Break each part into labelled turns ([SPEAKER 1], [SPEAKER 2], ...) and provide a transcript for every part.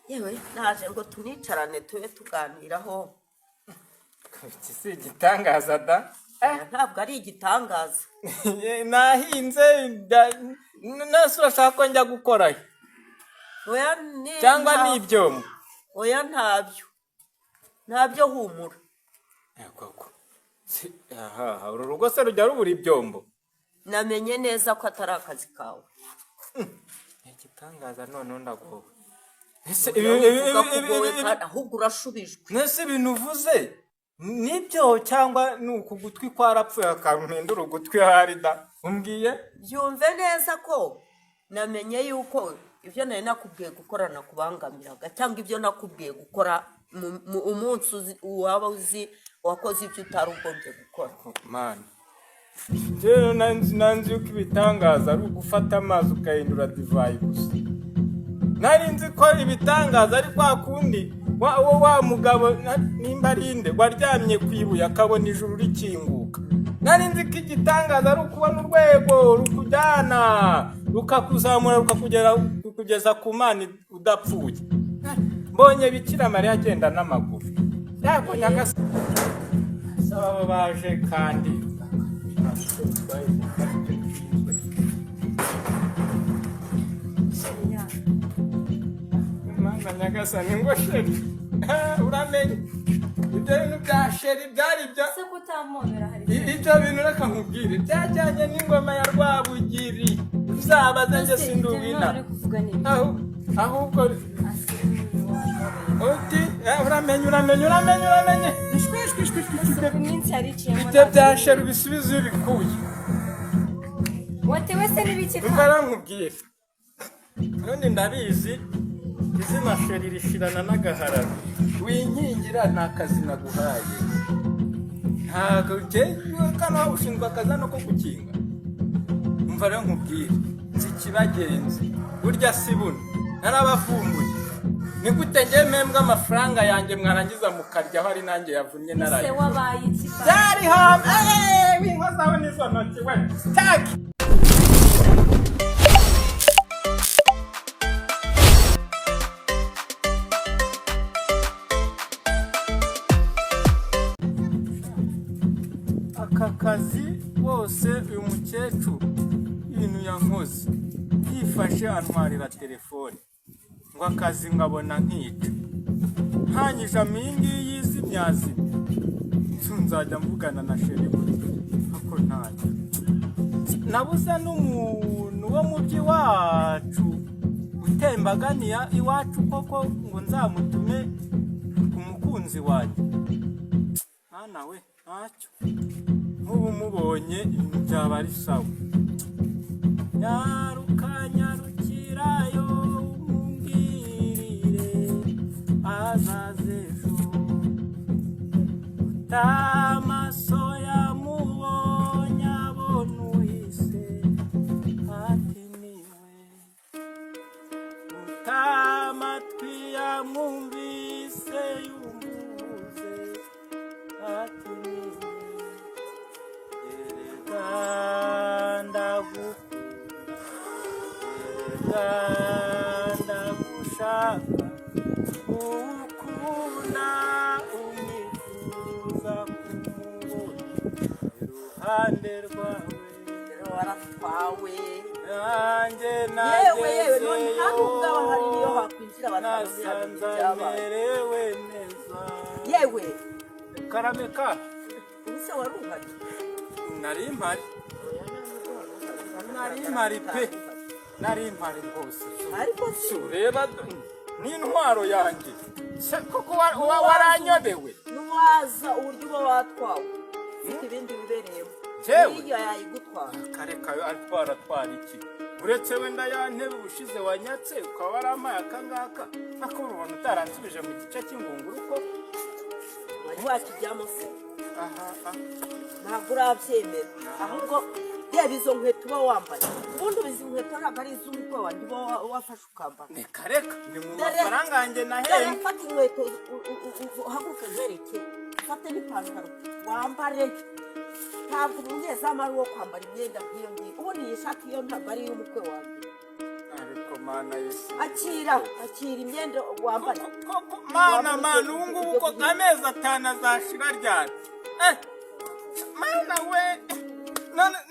[SPEAKER 1] Yewe, naje ngo tunicarane tube tuganiraho.
[SPEAKER 2] Iki si igitangaza da.
[SPEAKER 1] Ntabwo ari igitangaza.
[SPEAKER 2] Nahinze nase urashaka ko njya gukorayo?
[SPEAKER 1] Oya,
[SPEAKER 2] Cyangwa ni ibyombo?
[SPEAKER 1] Oya, ntabyo, ntabyo, humura.
[SPEAKER 2] Koko aha uru rugo se rujya rubura ibyombo?
[SPEAKER 1] Namenye neza ko atari akazi kawe.
[SPEAKER 2] Ni igitangaza, noneho ndagowe. Ese
[SPEAKER 1] Uvuga ko ugowe kandi ahubwo urashubijwe.
[SPEAKER 2] Nese ibintu uvuze nibyo cyangwa ni uku gutwi kwarapfuye akampindura ugutwi ahari da umbwiye?
[SPEAKER 1] Byumve neza ko namenye yuko ibyo nari nakubwiye gukora nakubangamiraga, cyangwa ibyo nakubwiye gukora umunsi waba uzi wakoze ibyo utari ugombye gukora.
[SPEAKER 2] Mani, njyewe nanzi yuko ibitangaza ari ugufata amazi ukahindura divayi gusa. Nari nzi ko ibitangaza ari kwa kundi wa mugabo nimba ari nde waryamye ku ibuye akabona ijuru rikinguka. Nari nzi ko igitangaza ari ukubona urwego rukujyana, rukakuzamura, rukakugeza ku Mana udapfuye. Mbonye Bikira Mariya agenda n'amaguru. Yego nyagasani, abo baje kandi. Mana nyagasani, ngo chéri! Uramenye ibyo bintu bya chéri byari ibyo.
[SPEAKER 3] Ese ko utampobera hari?
[SPEAKER 2] Ibyo bintu reka nkubwire, byajyanye n'ingoma ya Rwabugiri, uzabaze njye.
[SPEAKER 3] Ese ibyo bintu
[SPEAKER 2] Sindubina.
[SPEAKER 3] uri kuvuga ni ibiki?
[SPEAKER 2] Ahubwo
[SPEAKER 3] Ase wampobera.
[SPEAKER 2] Uti uramenye, uramenye, uramenye, uramenye, ishwi ishwi ishwi ishwi
[SPEAKER 3] Ese
[SPEAKER 2] ishwi.
[SPEAKER 3] ku minsi yari iciyemo
[SPEAKER 2] Ibyo bya
[SPEAKER 3] ntabwo
[SPEAKER 2] chéri ubisubize iyo ubikuye.
[SPEAKER 3] Watewe se n'ibiki?
[SPEAKER 2] Ubwo arankubwira ubundi ndabizi, izina chéri rishirana n'agahararo. Winkingira, nta kazi naguhaye. Ntabwo njyewe kano waba ushinzwe akazi hano ko gukinga. Umva rero nkubwire, nzi ikibagenzi. Burya si buno narabavumbuye. Ni gute njye mpembwa amafaranga yanjye mwarangiza mukaryaho ari nanjye yavunnye
[SPEAKER 3] Ese
[SPEAKER 2] naraye?
[SPEAKER 3] wabaye iki?
[SPEAKER 2] Byari hamwe winkozaho n'izo ntoki we taki. Aka kazi bose, uyu mukecuru ibintu yankoze, yifashe antwarira telefone ngo akazi ngabona nkica ntanyije iyi ngiyi izimyazimya. Nzajya mvugana na chéri gutya ako ntacyo nabuze n'umuntu wo mu by'iwacu utembaganiya iwacu koko ngo nzamutume ku mukunzi wanjye. Mwana we, ntacyo, nk'ubu mubonye ibintu byaba ari sawa. Nyaruka, nyarukirayo, mumbwirire azaze ejo. Utamaso yamubonye abona uhise ati niwe, utamatwi yamwumvise yumvuze ati niwe. Erega ndagukunda, erega ndagushaka, ukunda umwifuza kumubona iruhande rwawe.
[SPEAKER 1] Rero waratwawe.
[SPEAKER 2] Nanjye.
[SPEAKER 1] Yewe yewe, none nta nubwo aba hari niyo hakwinjira abantu
[SPEAKER 2] Nasanze
[SPEAKER 1] byabaye.
[SPEAKER 2] amerewe neza.
[SPEAKER 1] Yewe.
[SPEAKER 2] Karameka.
[SPEAKER 1] Ubu se wari uhari?
[SPEAKER 2] Nari mpari, nari mpari pe, nari mpari rwose.
[SPEAKER 1] Ariko si
[SPEAKER 2] Ureba n'intwaro yanjye. Se koko uba waranyobewe?
[SPEAKER 1] Ntiwaza uburyo uba watwawe ufite ibindi bibereyemo.
[SPEAKER 2] Jewe?
[SPEAKER 1] N'iyo yayigutwara.
[SPEAKER 2] Kare kayo atwara, atwara iki? Uretse wenda ya ntebe ubushize wanyatse ukaba warampaye aka ngaka, ariko ubona utaransubije mu gice cy'ingunguru ko.
[SPEAKER 1] Wari wakijyamo se?
[SPEAKER 2] Aha aha.
[SPEAKER 1] Ntabwo urabyemera. Ahubwo reba izo nkweto uba wambaye. Ubundi izi nkweto ntabwo ari iz'umukwe wanjye uba wafashe ukambara.
[SPEAKER 2] Reka reka, ni mu mafaranga yanjye
[SPEAKER 1] Dore
[SPEAKER 2] nahembwe.
[SPEAKER 1] fata inkweto, uhaguruke nkwereke. Ufate n'ipantaro wambare. Ntabwo umunyezamu ari uwo kwambara imyenda nk'iyo ngiyo. Ubundi iyi shati yo ntabwo ari iy'umukwe wanjye.
[SPEAKER 2] Ariko Mana y'isi.
[SPEAKER 1] Akira, akira imyenda wambaye.
[SPEAKER 2] Koko mana, mana, ubu ngubu ko amezi 5 azashira ryari? Eh, mana we,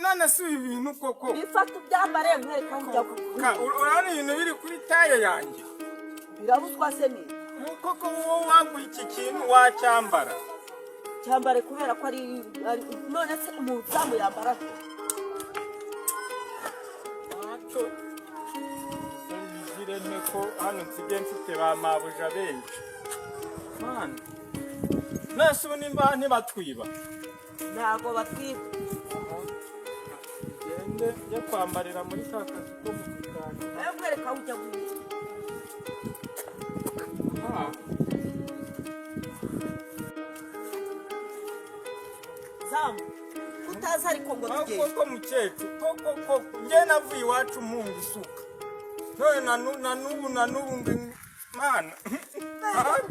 [SPEAKER 2] none si ibi bintu koko?
[SPEAKER 1] Bifata ubyambare nkwereka aho ujya.
[SPEAKER 2] Urabona ibintu biri kuri taye yanjye?
[SPEAKER 1] Birabuzwa se ni?
[SPEAKER 2] Koko wowe waguha iki kintu wacyambara?
[SPEAKER 1] Cyambare kubera ko ari, none se umuzamu yambara ate?
[SPEAKER 2] Ntacyo mbigirene ko hano nsigaye mfite ba mabuja benshi. Mana, nese ubu nimba ntibatwiba?
[SPEAKER 1] Ntabwo batwiba.
[SPEAKER 2] Ngende njye kwambarira muri ka kazu ko mu gikari.
[SPEAKER 1] Nawe nkwereka aho ujya guhinga.
[SPEAKER 2] Ah.
[SPEAKER 1] Zamu utazi ariko ngo tugende.
[SPEAKER 2] Koko mukecuru, koko koko njye navuye iwacu mpunga isuka, none na n'ubu mana.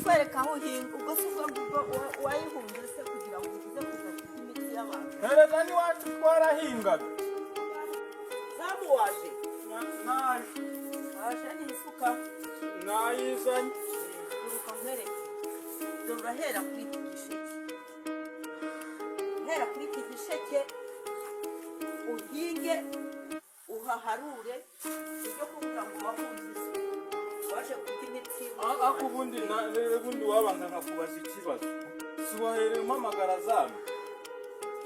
[SPEAKER 1] Kwereka aho uhinga, ubwo si ubwo ngubwo wayihunze se kugira ngo uze kuza kurya imitsi y'abantu?
[SPEAKER 2] Erega n'iwacu twarahingaga.
[SPEAKER 1] Zamu waje?
[SPEAKER 2] Naje.
[SPEAKER 1] Waje n'isuka?
[SPEAKER 2] Nayizanye.
[SPEAKER 1] Uruka nkwereke. Dore urahera kuri iki gisheke, uhera kuri iki gisheke uhinge, uhaharure ibyo kuvuga ngo wahunze isuka waje kurya imitsi.
[SPEAKER 2] Ariko ubundi ubundi wabanza nkakubaza ikibazo. Si wahereye umpamagara zamu,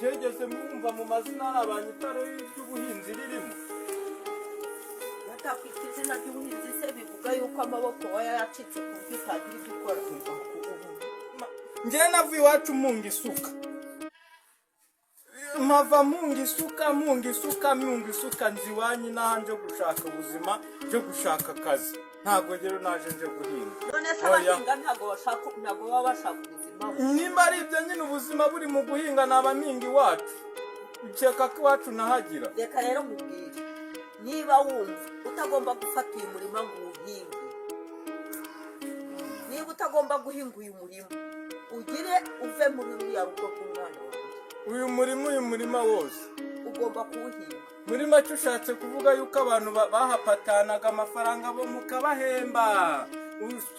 [SPEAKER 2] byegeze mwumva mu mazina ari abanyitaro ry'ubuhinzi ririmo?
[SPEAKER 1] Batakwita izina ry'ubuhinzi se bivuga yuko amaboko wayacitse ku buryo utagira ibyo ukora?
[SPEAKER 2] Njye navuye iwacu mpunga isuka, mpava mpunga isuka, mpunga isuka, mpunga isuka, nzi iwanyu n'aha nje gushaka ubuzima, nje gushaka akazi. Ntabwo rero naje nje guhinga.
[SPEAKER 1] None se
[SPEAKER 2] Oya.
[SPEAKER 1] abahinga ntabwo bashaka, ntabwo baba bashaka ubuzima?
[SPEAKER 2] Nimba ari ibyo nyine, ubuzima buri mu guhinga, naba mpinga iwacu. Ukeka ko iwacu nahagira?
[SPEAKER 1] Reka rero nkubwire, niba wumva utagomba gufata uyu murima ngo uwuhinge, niba utagomba guhinga uyu murima, ugire uve muri ruriya rugo rw'umwana wawe.
[SPEAKER 2] Uyu murima, uyu murima wose?
[SPEAKER 1] Ugomba kuwuhinga.
[SPEAKER 2] Muri make ushatse kuvuga yuko abantu bahapatanaga amafaranga bo mukabahemba.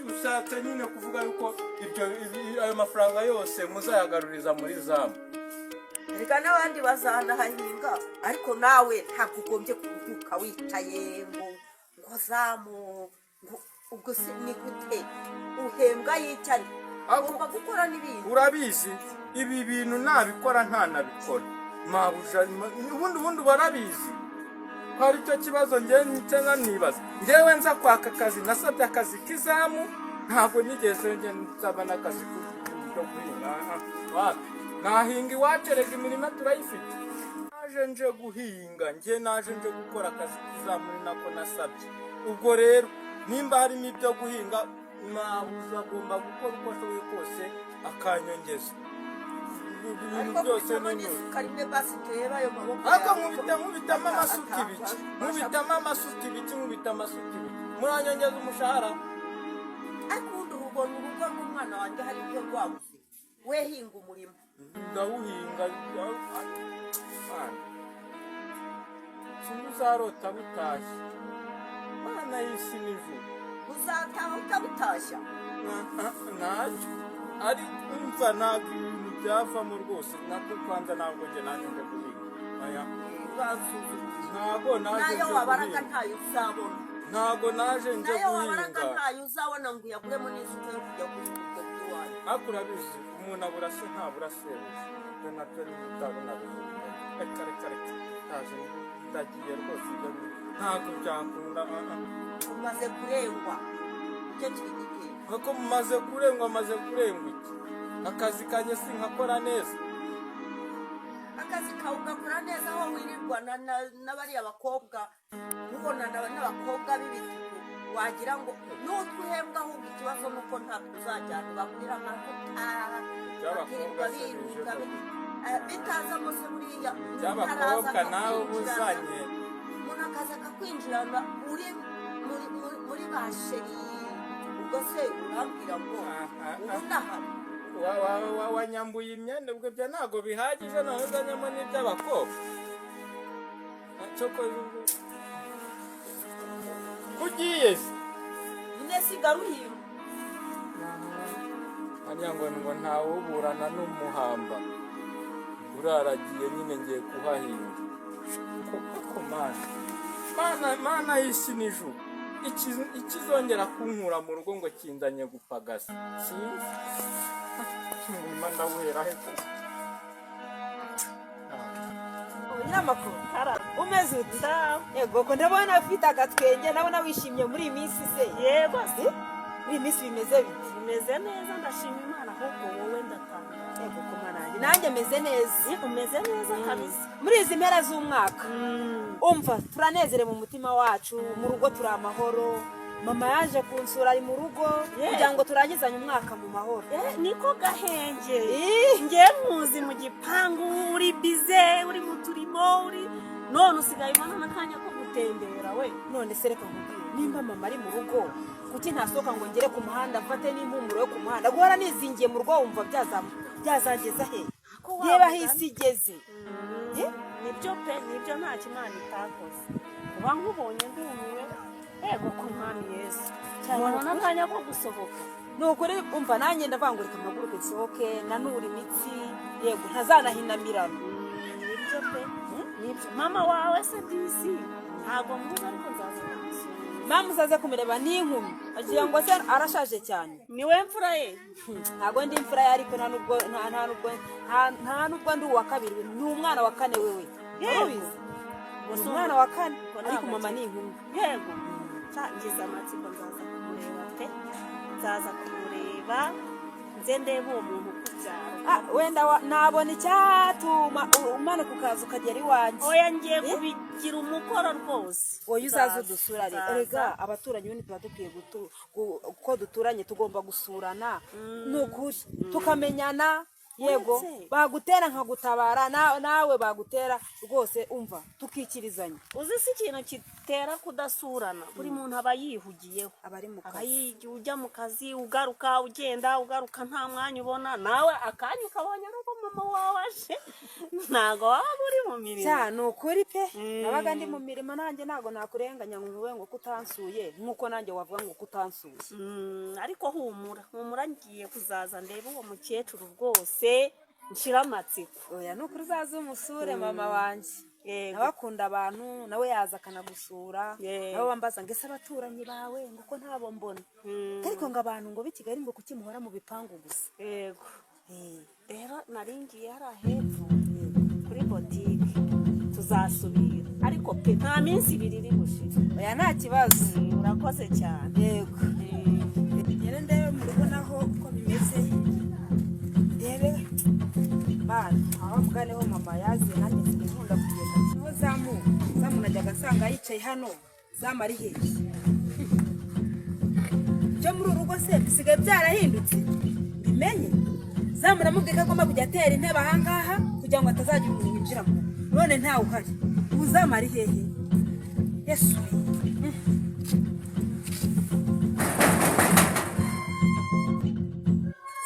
[SPEAKER 2] Ushatse nyine kuvuga yuko ibyo ayo mafaranga yose muzayagaruriza muri zamu?
[SPEAKER 1] Reka n'abandi bazanahahinga, ariko nawe ntabwo ugombye kubyuka wicaye ngo zamu, ngo ubwo se ni gute uhembwa yicaye? Ugomba gukora n'ibindi.
[SPEAKER 2] Urabizi, ibi bintu nabikora ntanabikora mabuja ubundi barabizi ko ari cyo kibazo. Njyewe nicyo nanibaza. Njyewe nza kwaka akazi, nasabye akazi k'izamu, ntabwo nigeze njye nsaba n'akazi ko guhinga. Ah, wapi, nahinga iwacu erega imirima turayifite. Naje nje guhinga? Njye naje nje gukora akazi k'izamu, ni nako nasabye. Ubwo rero nimba harimo ibyo guhinga, mabuja agomba gukora uko ashoboye kose akanyongeza ibintu
[SPEAKER 1] Ariko
[SPEAKER 2] byose.
[SPEAKER 1] kubitamo
[SPEAKER 2] Ni
[SPEAKER 1] n'isuka rimwe basi, turebe ayo maboko
[SPEAKER 2] Ariko
[SPEAKER 1] yawe.
[SPEAKER 2] nkubitamo amasuka ibiki, nkubitamo amasuka ibiki, nkubita amasuka ibiki, muranyongeza umushahara?
[SPEAKER 1] Ariko ubundi ubona urugo rw'umwana wanjye hari ibyo rwabuze? We hinga umurimo.
[SPEAKER 2] Ndawuhinga. Sinzi uzarota butashye, Mana y'isi n'ijuru.
[SPEAKER 1] Uzataha utabutashya.
[SPEAKER 2] Ntacyo ariko umva, ntabwo ibintu byavamo rwose nabwo. Kwanza ntabwo njye nanjye njya guhinga. Aya.
[SPEAKER 1] Uransuzugura.
[SPEAKER 2] Ntabwo naje
[SPEAKER 1] Nayo
[SPEAKER 2] nje
[SPEAKER 1] wabaraga
[SPEAKER 2] guhinga.
[SPEAKER 1] ntayo uzabona.
[SPEAKER 2] Ntabwo naje nje
[SPEAKER 1] Nayo wabaraga
[SPEAKER 2] guhinga.
[SPEAKER 1] ntayo uzabona ngo uyaguremo n'isuka yo kujya guhinga ibyo by'iwanyu.
[SPEAKER 2] Ariko urabizi, umuntu abura se ntabura sebuja. Ibyo nabyo utabona. Reka, reka, reka, ndaje, ndagiye rwose. Ibyo ntabwo byakunda. Ah, ah.
[SPEAKER 1] Umaze kurengwa, icyo kiri giteye.
[SPEAKER 2] Kuko mumaze kurengwa, maze kurengwa iki? Akazi kanjye sinkakora neza?
[SPEAKER 1] Akazi kawe ugakora neza aho wirirwa n'abariya bakobwa, mubonana n'abakobwa b'ibituku wagira ngo n'utwo uhembwa. Ahubwo ikibazo ni uko ntabwo uzajyana bakurira amavuta.
[SPEAKER 2] Iby'abakobwa
[SPEAKER 1] bakirirwa
[SPEAKER 2] se bije
[SPEAKER 1] biruka
[SPEAKER 2] gute?
[SPEAKER 1] Bitazamo se buriya umuntu
[SPEAKER 2] By'abakobwa
[SPEAKER 1] araza
[SPEAKER 2] nawe
[SPEAKER 1] akakwinjirana.
[SPEAKER 2] ubuzanye.
[SPEAKER 1] Umuntu akaza akakwinjirana uri muri ba chéri, ubwo se urambwira ngo
[SPEAKER 2] Ah, ah,
[SPEAKER 1] ubu
[SPEAKER 2] ah.
[SPEAKER 1] ndahari?
[SPEAKER 2] Wanyambuye imyenda, ubwo ibyo ntabwo bihagije, nawe uzanyemo n'iby'abakobwa. Cyokoze ubwo Ugiye se?
[SPEAKER 1] Nyine sigara uhinga.
[SPEAKER 2] Hariya ngo ntawuburana n'umuhamba. Uraragiye nyine, ngiye kuhahinga koko. Mana, mana, mana y'isi n'ijuru, ikizongera kunkura mu rugo ngo kinzanye gupagasa sinzi. Umurima ndawuhera he koko?
[SPEAKER 4] Nyiramakuru, umeze ute? Yego ko ndabona ufite agatwenge, ndabona wishimye muri iyi minsi se.
[SPEAKER 5] Yego se.
[SPEAKER 4] Muri iyi minsi bimeze bite?
[SPEAKER 5] Bimeze neza, ndashima Imana. Ahubwo wowe ndatanga.
[SPEAKER 4] Yego ko mwana, nanjye meze neza.
[SPEAKER 5] Umeze neza kabisa.
[SPEAKER 4] Muri izi mpera z'umwaka, umva, turanezerewe mu mutima wacu, mu rugo turi amahoro. Mama yaje kunsura, ari mu rugo kugira ngo turangizanye umwaka mu mahoro.
[SPEAKER 5] Eh, niko gahenge.
[SPEAKER 4] Ih.
[SPEAKER 5] Nge muzi mu gipangu uri bize, uri mu turimo, uri none usigaye ubona n'akanya ko gutembera we.
[SPEAKER 4] None se reka nkubwire, nimba mama ari mu rugo, kuki ntasohoka ngo ngere ku muhanda mfate n'impumuro yo ku muhanda? Guhora nizingiye mu rugo wumva byazangeza he?
[SPEAKER 5] Ko wa
[SPEAKER 4] Reba aho
[SPEAKER 5] mugani.
[SPEAKER 4] isi igeze. Eh?
[SPEAKER 5] Nibyo pe, nibyo, ntacyo Imana itakoze. Uba nkubonye ndumiwe. Yego ko Mwami Yesu.
[SPEAKER 4] Cyane.
[SPEAKER 5] Ubona n'akanya ko gusohoka.
[SPEAKER 4] Ni ukuri, umva, nanjye ndavuga ngo reka mpaguruke nsohoke nanure imitsi, yego ntazanahinamirana.
[SPEAKER 5] Nibyo pe, nibyo. Mama wawe se disi ntabwo muzi, ariko nzaza kumusura.
[SPEAKER 4] Mama uzaze kumureba, ni inkumi, agira ngo se arashaje cyane.
[SPEAKER 5] Niwe mfura ye?
[SPEAKER 4] Ntabwo ndi imfura ye, ariko nta nubwo ndi uwa kabiri, ni umwana wa kane wewe.
[SPEAKER 5] Yego.
[SPEAKER 4] Urabizi, ni umwana wa kane.
[SPEAKER 5] Ubwo ni
[SPEAKER 4] Ariko mama
[SPEAKER 5] agakino.
[SPEAKER 4] ni inkumi.
[SPEAKER 5] Yego, ngize amatsiko, nzaza kumureba pe, nzaza kumureba nze ndebe uwo muntu ukubyara.
[SPEAKER 4] Ah, wenda nabona icyatuma umanuka ukaza ukagera iwanjye.
[SPEAKER 5] Oya, ngiye
[SPEAKER 4] Eh?
[SPEAKER 5] kubigira umukoro rwose.
[SPEAKER 4] Wowe uzaza
[SPEAKER 5] Nzaza,
[SPEAKER 4] udusura.
[SPEAKER 5] nzaza.
[SPEAKER 4] Erega abaturanyi ubundi tuba dukwiye uko duturanye tugomba gusurana, ni ukuri, tukamenyana. Yego.
[SPEAKER 5] Uretse-
[SPEAKER 4] Bagutera nkagutabara, nawe bagutera rwose, umva, tukikirizanya.
[SPEAKER 5] Uzi si ikintu kitera kudasurana? Buri muntu aba yihugiyeho.
[SPEAKER 4] Aba ari mu
[SPEAKER 5] Aba
[SPEAKER 4] kazi.
[SPEAKER 5] Ujya mu kazi, ugaruka, ugenda, ugaruka, nta mwanya ubona. Nawe akanya ukabonye ari uko mama wawe aje, ntabwo waba uri mu mirimo.
[SPEAKER 4] Cya, ni ukuri pe, nabaga ndi mu mirimo nanjye. Ntabwo nakurenganya ngo nkuvuge ngo kutansuye, nk'uko nanjye wavuga ngo kutansuye.
[SPEAKER 5] Ariko humura, humura, ngiye kuzaza ndebe uwo mukecuru rwose, nshira amatsiko.
[SPEAKER 4] Oya, ni ukuri, uzaze umusure mama wanjye.
[SPEAKER 5] Yego.
[SPEAKER 4] Nawe akunda abantu, nawe yaza akanagusura.
[SPEAKER 5] Yego.
[SPEAKER 4] Nawe wambaza ngo ese abaturanyi bawe ngo ko ntabo mbona? Ariko ngo abantu ngo b'i Kigali ngo kuki muhora mu bipangu gusa?
[SPEAKER 5] Yego.
[SPEAKER 4] Eh,
[SPEAKER 5] Rero nari ngiye hariya hepfo kuri botike, tuzasubira, ariko pe nta minsi 2 iri bushire.
[SPEAKER 4] Oya, nta kibazo.
[SPEAKER 5] Urakoze cyane.
[SPEAKER 4] Yego. Ngere ndebe mu rugo naho uko bimeze, ndebe bana aho mvuganeho. Mama yaziye, nanjye nsigaye nkunda kugenda niho zamu. Zamu najyaga nsanga yicaye hano, zamu ari hehe? Byo muri uru rugo se bisigaye byarahindutse, mbimenye. Zamu namubwiye ko agomba kujya atera intebe ahangaha kugira ngo hatazagira umuntu winjira mu rugo, none ntawe uhari. Ubu zamu ari hehe? Yesu we!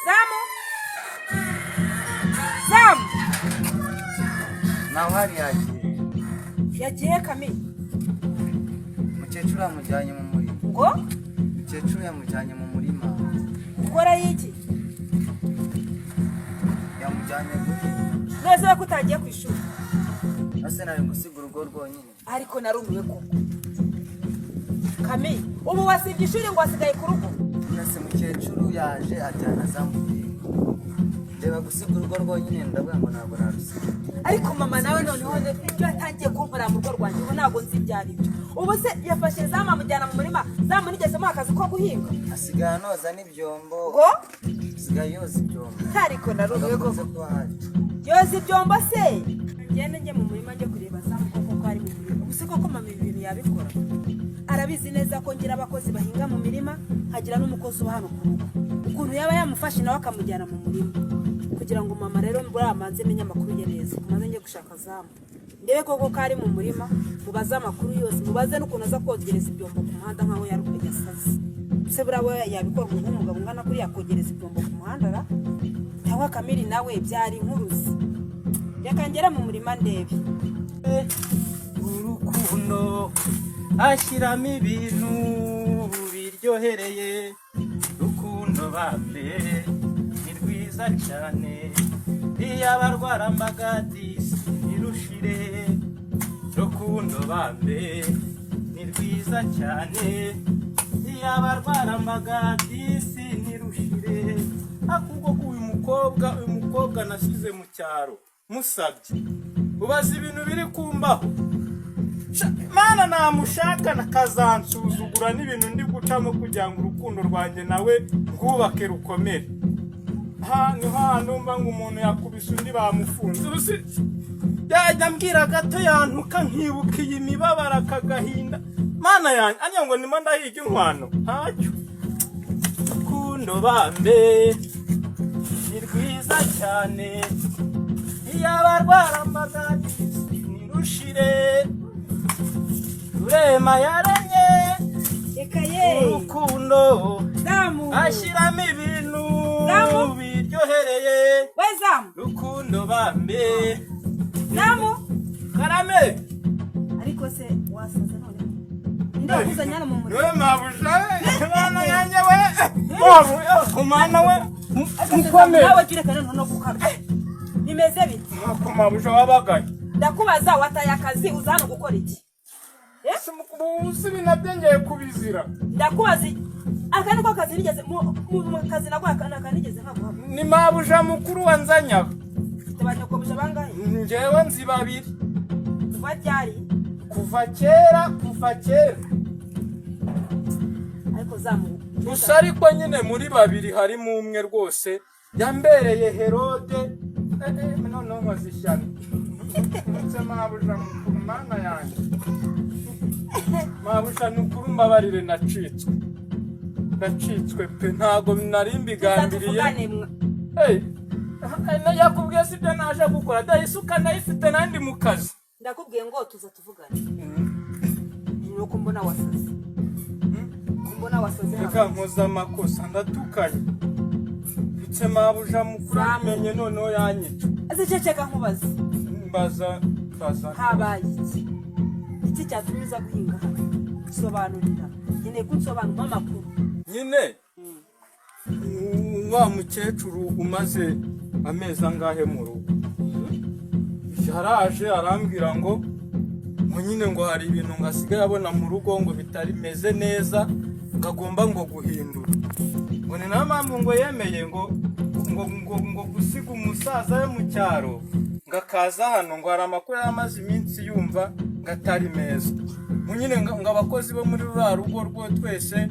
[SPEAKER 4] Zamu, zamu!
[SPEAKER 6] Nawe hari yagiye.
[SPEAKER 4] Yagiye kami?
[SPEAKER 6] Umukecuru yamujyanye mu murima.
[SPEAKER 4] Ngo?
[SPEAKER 6] Umukecuru yamujyanye mu murima.
[SPEAKER 4] Gukora y'iki?
[SPEAKER 6] Yamujyanye guhinga.
[SPEAKER 4] None se ko utagiye ku ishuri?
[SPEAKER 6] Ese nari gusiga urugo rwonyine?
[SPEAKER 4] Ariko narumiwe koko. Kami, ubu wasibye ishuri ngo wasigaye ku rugo?
[SPEAKER 6] Ese mukecuru yaje ajyana zamu guhinga, ndeba gusiga urugo rwonyine, ndavuga ngo ntabwo narusiga.
[SPEAKER 4] Ariko mama nawe noneho ibyo yatangiye kunkorera mu rugo rwanjye, ubu ntabwo nzi ibyo ari byo. Ubu se yafashe zamu amujyana mu murima? Zamu nigeze muha akazi ko guhinga?
[SPEAKER 6] Asigaye anoza n'ibyombo.
[SPEAKER 4] Ngo?
[SPEAKER 6] Asigaye yoza ibyombo.
[SPEAKER 4] Ariko narumiwe
[SPEAKER 6] Agakunze
[SPEAKER 4] koko.
[SPEAKER 6] kuba ahari.
[SPEAKER 4] Yoza ibyombo se? Ngende njye mu murima, njye kureba zamu koko ko ari mu murima. Ubu se koko mama ibi bintu yabikora? Arabizi neza ko ngira abakozi bahinga mu mirima, nkagira n'umukozi uba hano ku rugo. Ukuntu yaba yamufashe nawe akamujyana mu murima? Kugira ngo mama rero mbura manze menye amakuru ye neza, maze njye gushaka zamu, ndebe koko ko ari mu murima, mubaze amakuru yose, mubaze n'ukuntu aza kogereza ibyombo ku muhanda nk'aho yari yasaze. Se buriya we yabikora nk'umugabo ungana kuriya, kogereza ibyombo ku muhanda ra? Cyangwa Kamiri nawe byari inkuruzi? Reka ngere mu murima ndebe.
[SPEAKER 2] Urukundo. Ashyiramo ibintu biryohereye. Rukundo bambe ni rwiza cyane, iyo abarwarambaga disi ntirushire. Rukundo bambe ni rwiza cyane, iyo abarwarambaga disi ntirushire. Akubwo uyu mukobwa nasize mu cyaro musabye, ubaza ibintu biri kumbaho. Mana, namushaka akazansuzugura n'ibintu ndi gucamo kugira ngo urukundo rwanjye nawe rwubake rukomere. Ha niho hantu mba ngo umuntu yakubise undi bamufunze. Ubu yajya ambwira gato yantuka nkibuka iyi mibabaro, aka gahinda. Mana yanjye, anya ngo ndimo ndahiga inkwano ntacyo. Rukundo bambe ni rwiza cyane, iyo abarwarambaga ntirushire. Rurema yaremye
[SPEAKER 4] Reka ye.
[SPEAKER 2] urukundo,
[SPEAKER 4] Zamu.
[SPEAKER 2] ashyiramo ibintu
[SPEAKER 4] Zamu.
[SPEAKER 2] biryohereye.
[SPEAKER 4] We Zamu.
[SPEAKER 2] Rukundo bambe.
[SPEAKER 4] Zamu.
[SPEAKER 2] Karame.
[SPEAKER 4] Ariko se wasaze none? Ninde wakuzanye hano mu murima?
[SPEAKER 2] We mabuja, we mana yanjye, we mabu mana we mukomere.
[SPEAKER 4] Nawe jya ureka noneho no gukabya. Bimeze bite?
[SPEAKER 2] Ntako mabuja wabagaye.
[SPEAKER 4] Ndakubaza, wataye akazi uza hano gukora iki?
[SPEAKER 2] Ubu ibi nabyo ngiye kubizira.
[SPEAKER 4] Ndakubaza, aka niko kazi nigeze mu kazi naguha, aka nigeze nkaguha?
[SPEAKER 2] Ni mabuja mukuru wanzanyaga.
[SPEAKER 4] Ufite ba nyokobuja bangahe?
[SPEAKER 2] Njyewe nzi babiri.
[SPEAKER 4] Kuva ryari?
[SPEAKER 2] Kuva kera, kuva kera.
[SPEAKER 4] Ariko Zamu.
[SPEAKER 2] Gusa ariko nyine muri babiri harimo umwe rwose yambereye Herode. Noneho nkoze ishyano. Ndetse mabuja mukuru, mana yanjye, mabuja ni ukuri mbabarire, nacitswe, nacitswe pe, ntago nari mbigambiriye.
[SPEAKER 4] Tuvugane mwa.
[SPEAKER 2] Hey, yakubwiye si ibyo naje gukora, dore isuka nayifite nandi mu kazi.
[SPEAKER 4] Ndakubwiye ngo tuza tuvugane. Nuko mbona wasaze. Mbona wasaze.
[SPEAKER 2] Reka nkoze amakosa, ndatukanye ndetse mabuja mukuru
[SPEAKER 4] Zamu.
[SPEAKER 2] abimenye noneho yanyica.
[SPEAKER 4] Aziceceka nkubaze.
[SPEAKER 2] Mbaza, mbaza.
[SPEAKER 4] Habaye iki? Iki cyatumye uza guhinga hano? Sobanurira. Nkeneye ko unsobanura amakuru.
[SPEAKER 2] Nyine wa mukecuru umaze amezi angahe mu rugo yaraje arambwira ngo nyine ngo hari ibintu ngo asigaye abona mu rugo ngo bitari bimeze neza, ngo agomba ngo guhindura, ngo ni nayo mpamvu ngo yemeye ngo gusiga umusaza we mu cyaro ngo akaza hano, ngo hari amakuru yari amaze iminsi yumva ngo atari meza, ngo nyine ngo abakozi bo muri ruriya rugo rwo twese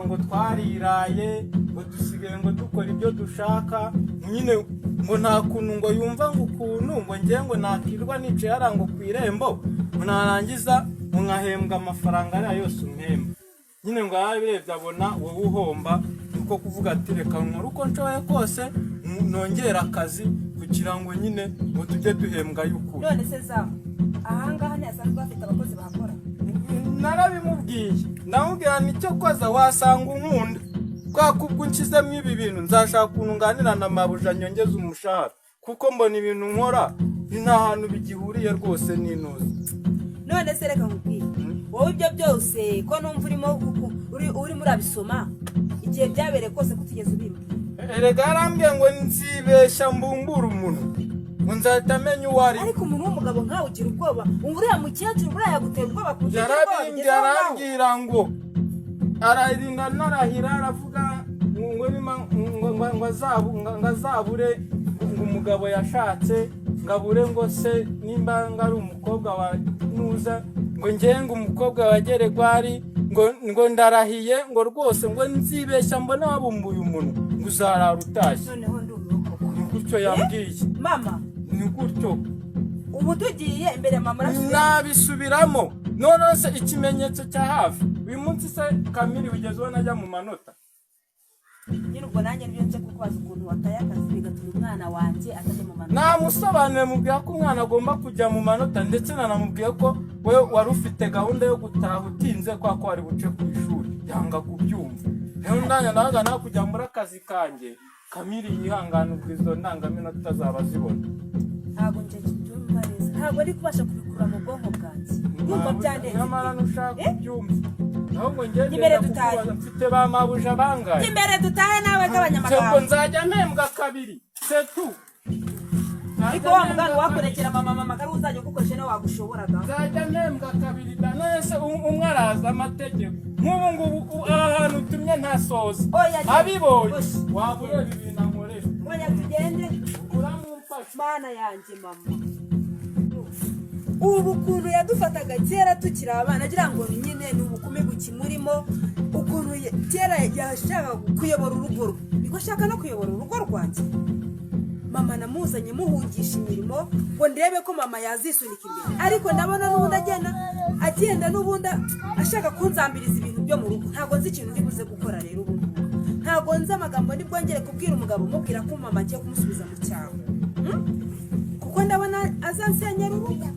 [SPEAKER 2] ngo twariraye, ngo dusigaye ngo dukora ibyo dushaka, ngo nyine ngo nta kuntu ngo yumva ngo ukuntu ngo ngewe ngo nakirwa nicaye hariya ngo ku irembo, ngo narangiza ngo nkahembwa amafaranga ariya yose umpemba. Nyine ngo yarabirebye abona wowe uhomba, niko kuvuga ati reka nkore uko nshoboye kose nongere akazi kugira ngo nyine ngo tujye duhembwa y'ukuri.
[SPEAKER 4] None se Zamu, ahangaha ntihasanzwe bafite abakozi bahakora?
[SPEAKER 2] Narabimubwiye, ndamubwira nicyo koza wasanga unkunda kwa kubwo unshyizemo ibi bintu, nzashaka ukuntu nganira na mabuja nyongeze umushahara, kuko mbona ibintu nkora ni nta hantu bigihuriye rwose n'intuza.
[SPEAKER 4] None se reka nkubwire, wowe ibyo byose ko numva urimo urimo urabisoma, igihe byabereye kose kutigeze ubimbwira?
[SPEAKER 2] Erega yarambwiye ngo nzibeshya mbumbure umuntu, ngo nzahita amenya uwo ari we.
[SPEAKER 4] Ariko umuntu w'umugabo nkawe ugira ubwoba, uriya mukecuru buriya yagutera ubwoba ku buryo ugira ubwoba
[SPEAKER 2] Yarabimbwiye.
[SPEAKER 4] bigeze aho ngaho?
[SPEAKER 2] Arambwira ngo ararinda narahira, aravuga ngo ngo azabure ngo umugabo yashatse, ngo abure ngo se nimba ngo ari umukobwa wa nuza, ngo ngewe ngo umukobwa wa Geregwari, ngo ndarahiye ngo rwose ngo nzibeshya mbona wabumbuye umunwa, ngo uzarara utashye.
[SPEAKER 4] Noneho ndumiwe koko.
[SPEAKER 2] Ni gutyo yambwiye.
[SPEAKER 4] Mama.
[SPEAKER 2] Ni gutyo.
[SPEAKER 4] Ubu tugiye imbere ya mama urasubiye?
[SPEAKER 2] Nabisubiramo. Noneho se ikimenyetso cya hafi, uyu munsi se Kamiri wigeze ubona ajya mu manota?
[SPEAKER 4] Nyine ubwo nanjye nibyo nje kukubaza, ukuntu wataye akazi bigatuma umwana wanjye atajya mu manota.
[SPEAKER 2] Namusobanuriye, mubwira ko umwana agomba kujya mu manota, ndetse nanamubwiye ko we wari ufite gahunda yo gutaha utinze kwa ko wari buce ku ishuri, yanga kubyumva. Rero ndanya nabaga nawe kujya muri akazi kanjye, Kamiri yihangana, ubwo izo ndangaminota azaba azibona.
[SPEAKER 4] Ntabwo nje mbyumva neza, ntabwo ndi kubasha kubikura mu bwonko bwanjye. Ndumva byandenze.
[SPEAKER 2] Nyamara ntushaka
[SPEAKER 4] Eh?
[SPEAKER 2] kubyumva, ahubwo njye
[SPEAKER 4] Imbere
[SPEAKER 2] ngenda
[SPEAKER 4] dutahe.
[SPEAKER 2] kukubaza, mfite ba mabuja bangahe?
[SPEAKER 4] Imbere dutahe nawe,
[SPEAKER 2] Sebwo
[SPEAKER 4] gabanya amagambo.
[SPEAKER 2] nzajya mpembwa kabiri, setu.
[SPEAKER 4] Ariko wa mugani wakurekera mama, mama kari uzajya ugukoresha nawe wagushoboraga.
[SPEAKER 2] Nzajya mpembwa kabiri da. None se umwe araza amategeko nk'ubu ngubu, aha hantu utumye ntasoza
[SPEAKER 4] Oya,
[SPEAKER 2] abibonye,
[SPEAKER 4] oya.
[SPEAKER 2] waba ureba ibintu ankorera.
[SPEAKER 4] Oya, tugende.
[SPEAKER 2] Uramumfasha.
[SPEAKER 4] Mana yanjye, mama ubu ukuntu yadufataga kera tukiri abana, agira ngo nyine ni ubukumi bukimurimo, ukuntu kera yashakaga kuyobora urugo rwe, niko ashaka no kuyobora urugo rwanjye. Mama namuzanye muhungisha imirimo ngo ndebe ko mama yazisunika imbere, ariko ndabona n'ubundi agenda n'ubundi ashaka kunzambiriza ibintu byo mu rugo. Ntabwo nzi ikintu ndi buze gukora rero ubu ngubu, ntabwo nzi amagambo nibwongere kubwira umugabo, mubwira ko mama agiye kumusubiza mu cyaro. Kuko ndabona azansenyera urugo.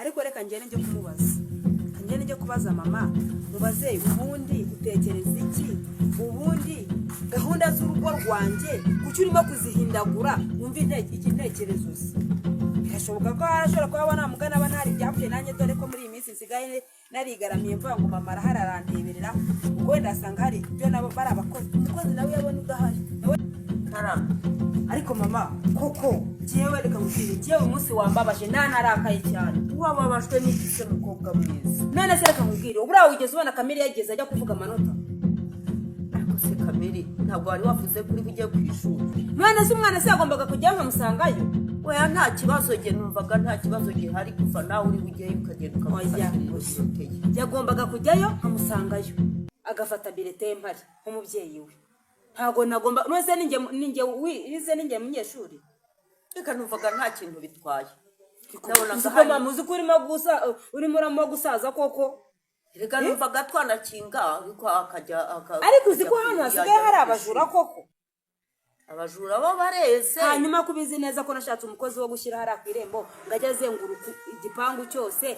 [SPEAKER 4] Ariko reka ngende njye kumubaza, reka ngende njye kubaza mama, mubaze ubundi utekereza iki, ubundi gahunda z'urugo rwanjye kuki urimo kuzihindagura, wumve intekerezo ze. Birashoboka ko arashobora kuba abona mugana aba ntari ibyapfuye nanjye, dore ko muri iyi minsi nsigaye narigaramiye mvuga ngo mama arahari arandeberera, ubwo wenda asanga hari ibyo nabo bari abakozi, umukozi nawe yabona udahari nawe.
[SPEAKER 1] Karame.
[SPEAKER 4] Ariko mama koko jyewe, reka nkubwire, jyewe umunsi wambabaje nanarakaye cyane.
[SPEAKER 1] Wababajwe n'iki se, mukobwa mwiza?
[SPEAKER 4] None se reka nkubwire, uburiya wigeze ubona Kamere yageze ajya kuvuga amanota?
[SPEAKER 1] Ariko se Kamere, ntabwo wari wavuze ko uri bujye ku ishuri?
[SPEAKER 4] None se umwana se yagombaga kujyayo nkamusangayo?
[SPEAKER 1] Oya, nta kibazo, jye numvaga nta kibazo gihari kuva nawe uri bujyeyo ukagenda
[SPEAKER 4] Oya.
[SPEAKER 1] ukamufatira iyo ye.
[SPEAKER 4] Yagombaga kujyayo nkamusangayo agafata bulletin mpari nk'umubyeyi we. Ntabwo nagomba, none se ninjye wize, ninjye munyeshuri?
[SPEAKER 1] Reka, numvaga nta kintu bitwaye. Nabonaga
[SPEAKER 4] Uzi ko
[SPEAKER 1] hari
[SPEAKER 4] mama, uzi ko urimo gusa, urimo uramo gusaza koko.
[SPEAKER 1] Reka, numvaga twanakinga ariko akajya
[SPEAKER 4] Ariko uzi ko
[SPEAKER 1] akajya
[SPEAKER 4] hano hasigaye
[SPEAKER 1] yajya
[SPEAKER 4] hari
[SPEAKER 1] ku
[SPEAKER 4] abajura
[SPEAKER 1] ishuri.
[SPEAKER 4] koko.
[SPEAKER 1] Abajura bo bareze.
[SPEAKER 4] Hanyuma ko ubizi neza ko nashatse umukozi wo gushyira hariya ku irembo ngo ajye azenguruka igipangu cyose,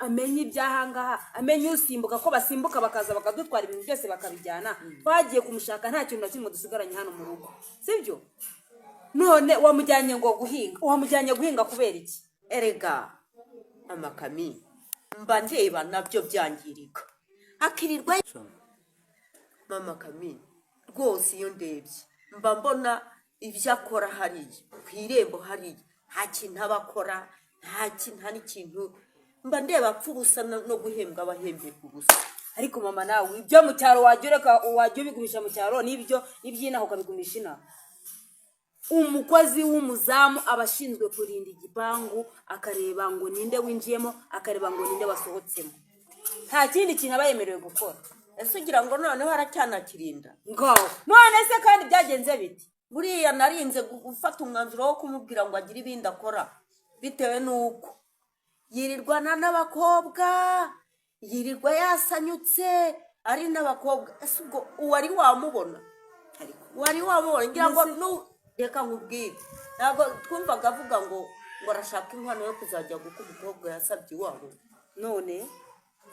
[SPEAKER 4] amenye ibyahangaha, amenye usimbuka, ko basimbuka bakaza bakadutwara ibintu byose bakabijyana. Twagiye kumushaka nta kintu na kimwe dusigaranye hano mu rugo, sibyo? None wamujyanye ngo guhinga, wamujyanye guhinga kubera iki?
[SPEAKER 1] Erega amakami mba ndeba nabyo byangirika, akirirwa mama Kami rwose. Iyo ndebye mba mbona ibyo akora hariya ku irembo hariya, nta kintu aba akora, nta kintu, nta n'ikintu mba ndeba apfa ubusa, no guhembwa abahemberwa ubusa.
[SPEAKER 4] Ariko mama nawe, ibyo mu cyaro wajya ureka, wajya ubigumisha mu cyaro, n'ibyo n'iby'inaha ukabigumisha inaha. Umukozi w'umuzamu aba ashinzwe kurinda igipangu, akareba ngo ninde winjiyemo, akareba ngo ninde wasohotsemo. Nta kindi kintu aba yemerewe gukora.
[SPEAKER 1] Ese ugira ngo noneho aracyanakirinda?
[SPEAKER 4] Ngaho none se kandi byagenze bite?
[SPEAKER 1] Buriya narinze gufata umwanzuro wo kumubwira ngo agire ibindi akora, bitewe n'uko yirirwana n'abakobwa, yirirwa yasanyutse ari n'abakobwa. Ese ubwo uwari wamubona,
[SPEAKER 4] Ariko
[SPEAKER 1] wari wamubona? Ngira ngo reka nkubwire, ntabwo twumvaga avuga ngo arashaka inkwano yo kuzajya guka umukobwa yasabye iwabo.
[SPEAKER 4] None?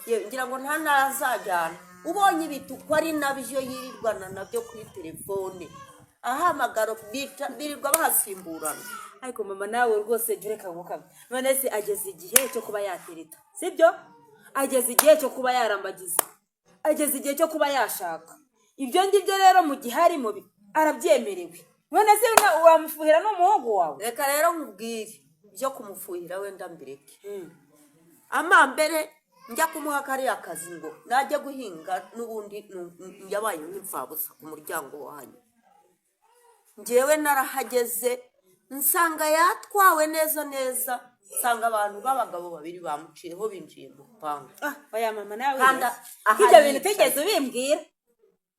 [SPEAKER 1] Yewe, ngira ngo nta n'azajyana. Ubonye ibituku ari nabyo yirirwana nabyo kuri telefone ahamagara, birirwa bahasimburana.
[SPEAKER 4] Ariko mama nawe rwose jya ureka gukabya. None se ageze igihe cyo kuba yatereta, sibyo? Ageze igihe cyo kuba yarambagiza, ageze igihe cyo kuba yashaka. Ibyo ngibyo rero mu gihe arimo arabyemerewe. None se wamufuhira n'umuhungu wawe?
[SPEAKER 1] Reka rero nkubwire, ibyo kumufuhira wenda mbireke. Amambere njya kumuha kariya kazi ngo najya guhinga, n'ubundi yabaye nk'imfabusa ku muryango wanyu. Njyewe narahageze nsanga yatwawe neza neza, nsanga abantu b'abagabo babiri bamuciyeho binjiye mu rupangu.
[SPEAKER 4] Ah, oya mama nawe,
[SPEAKER 1] Kandi
[SPEAKER 4] ko ibyo bintu
[SPEAKER 1] aha
[SPEAKER 4] utigeze ubimbwira.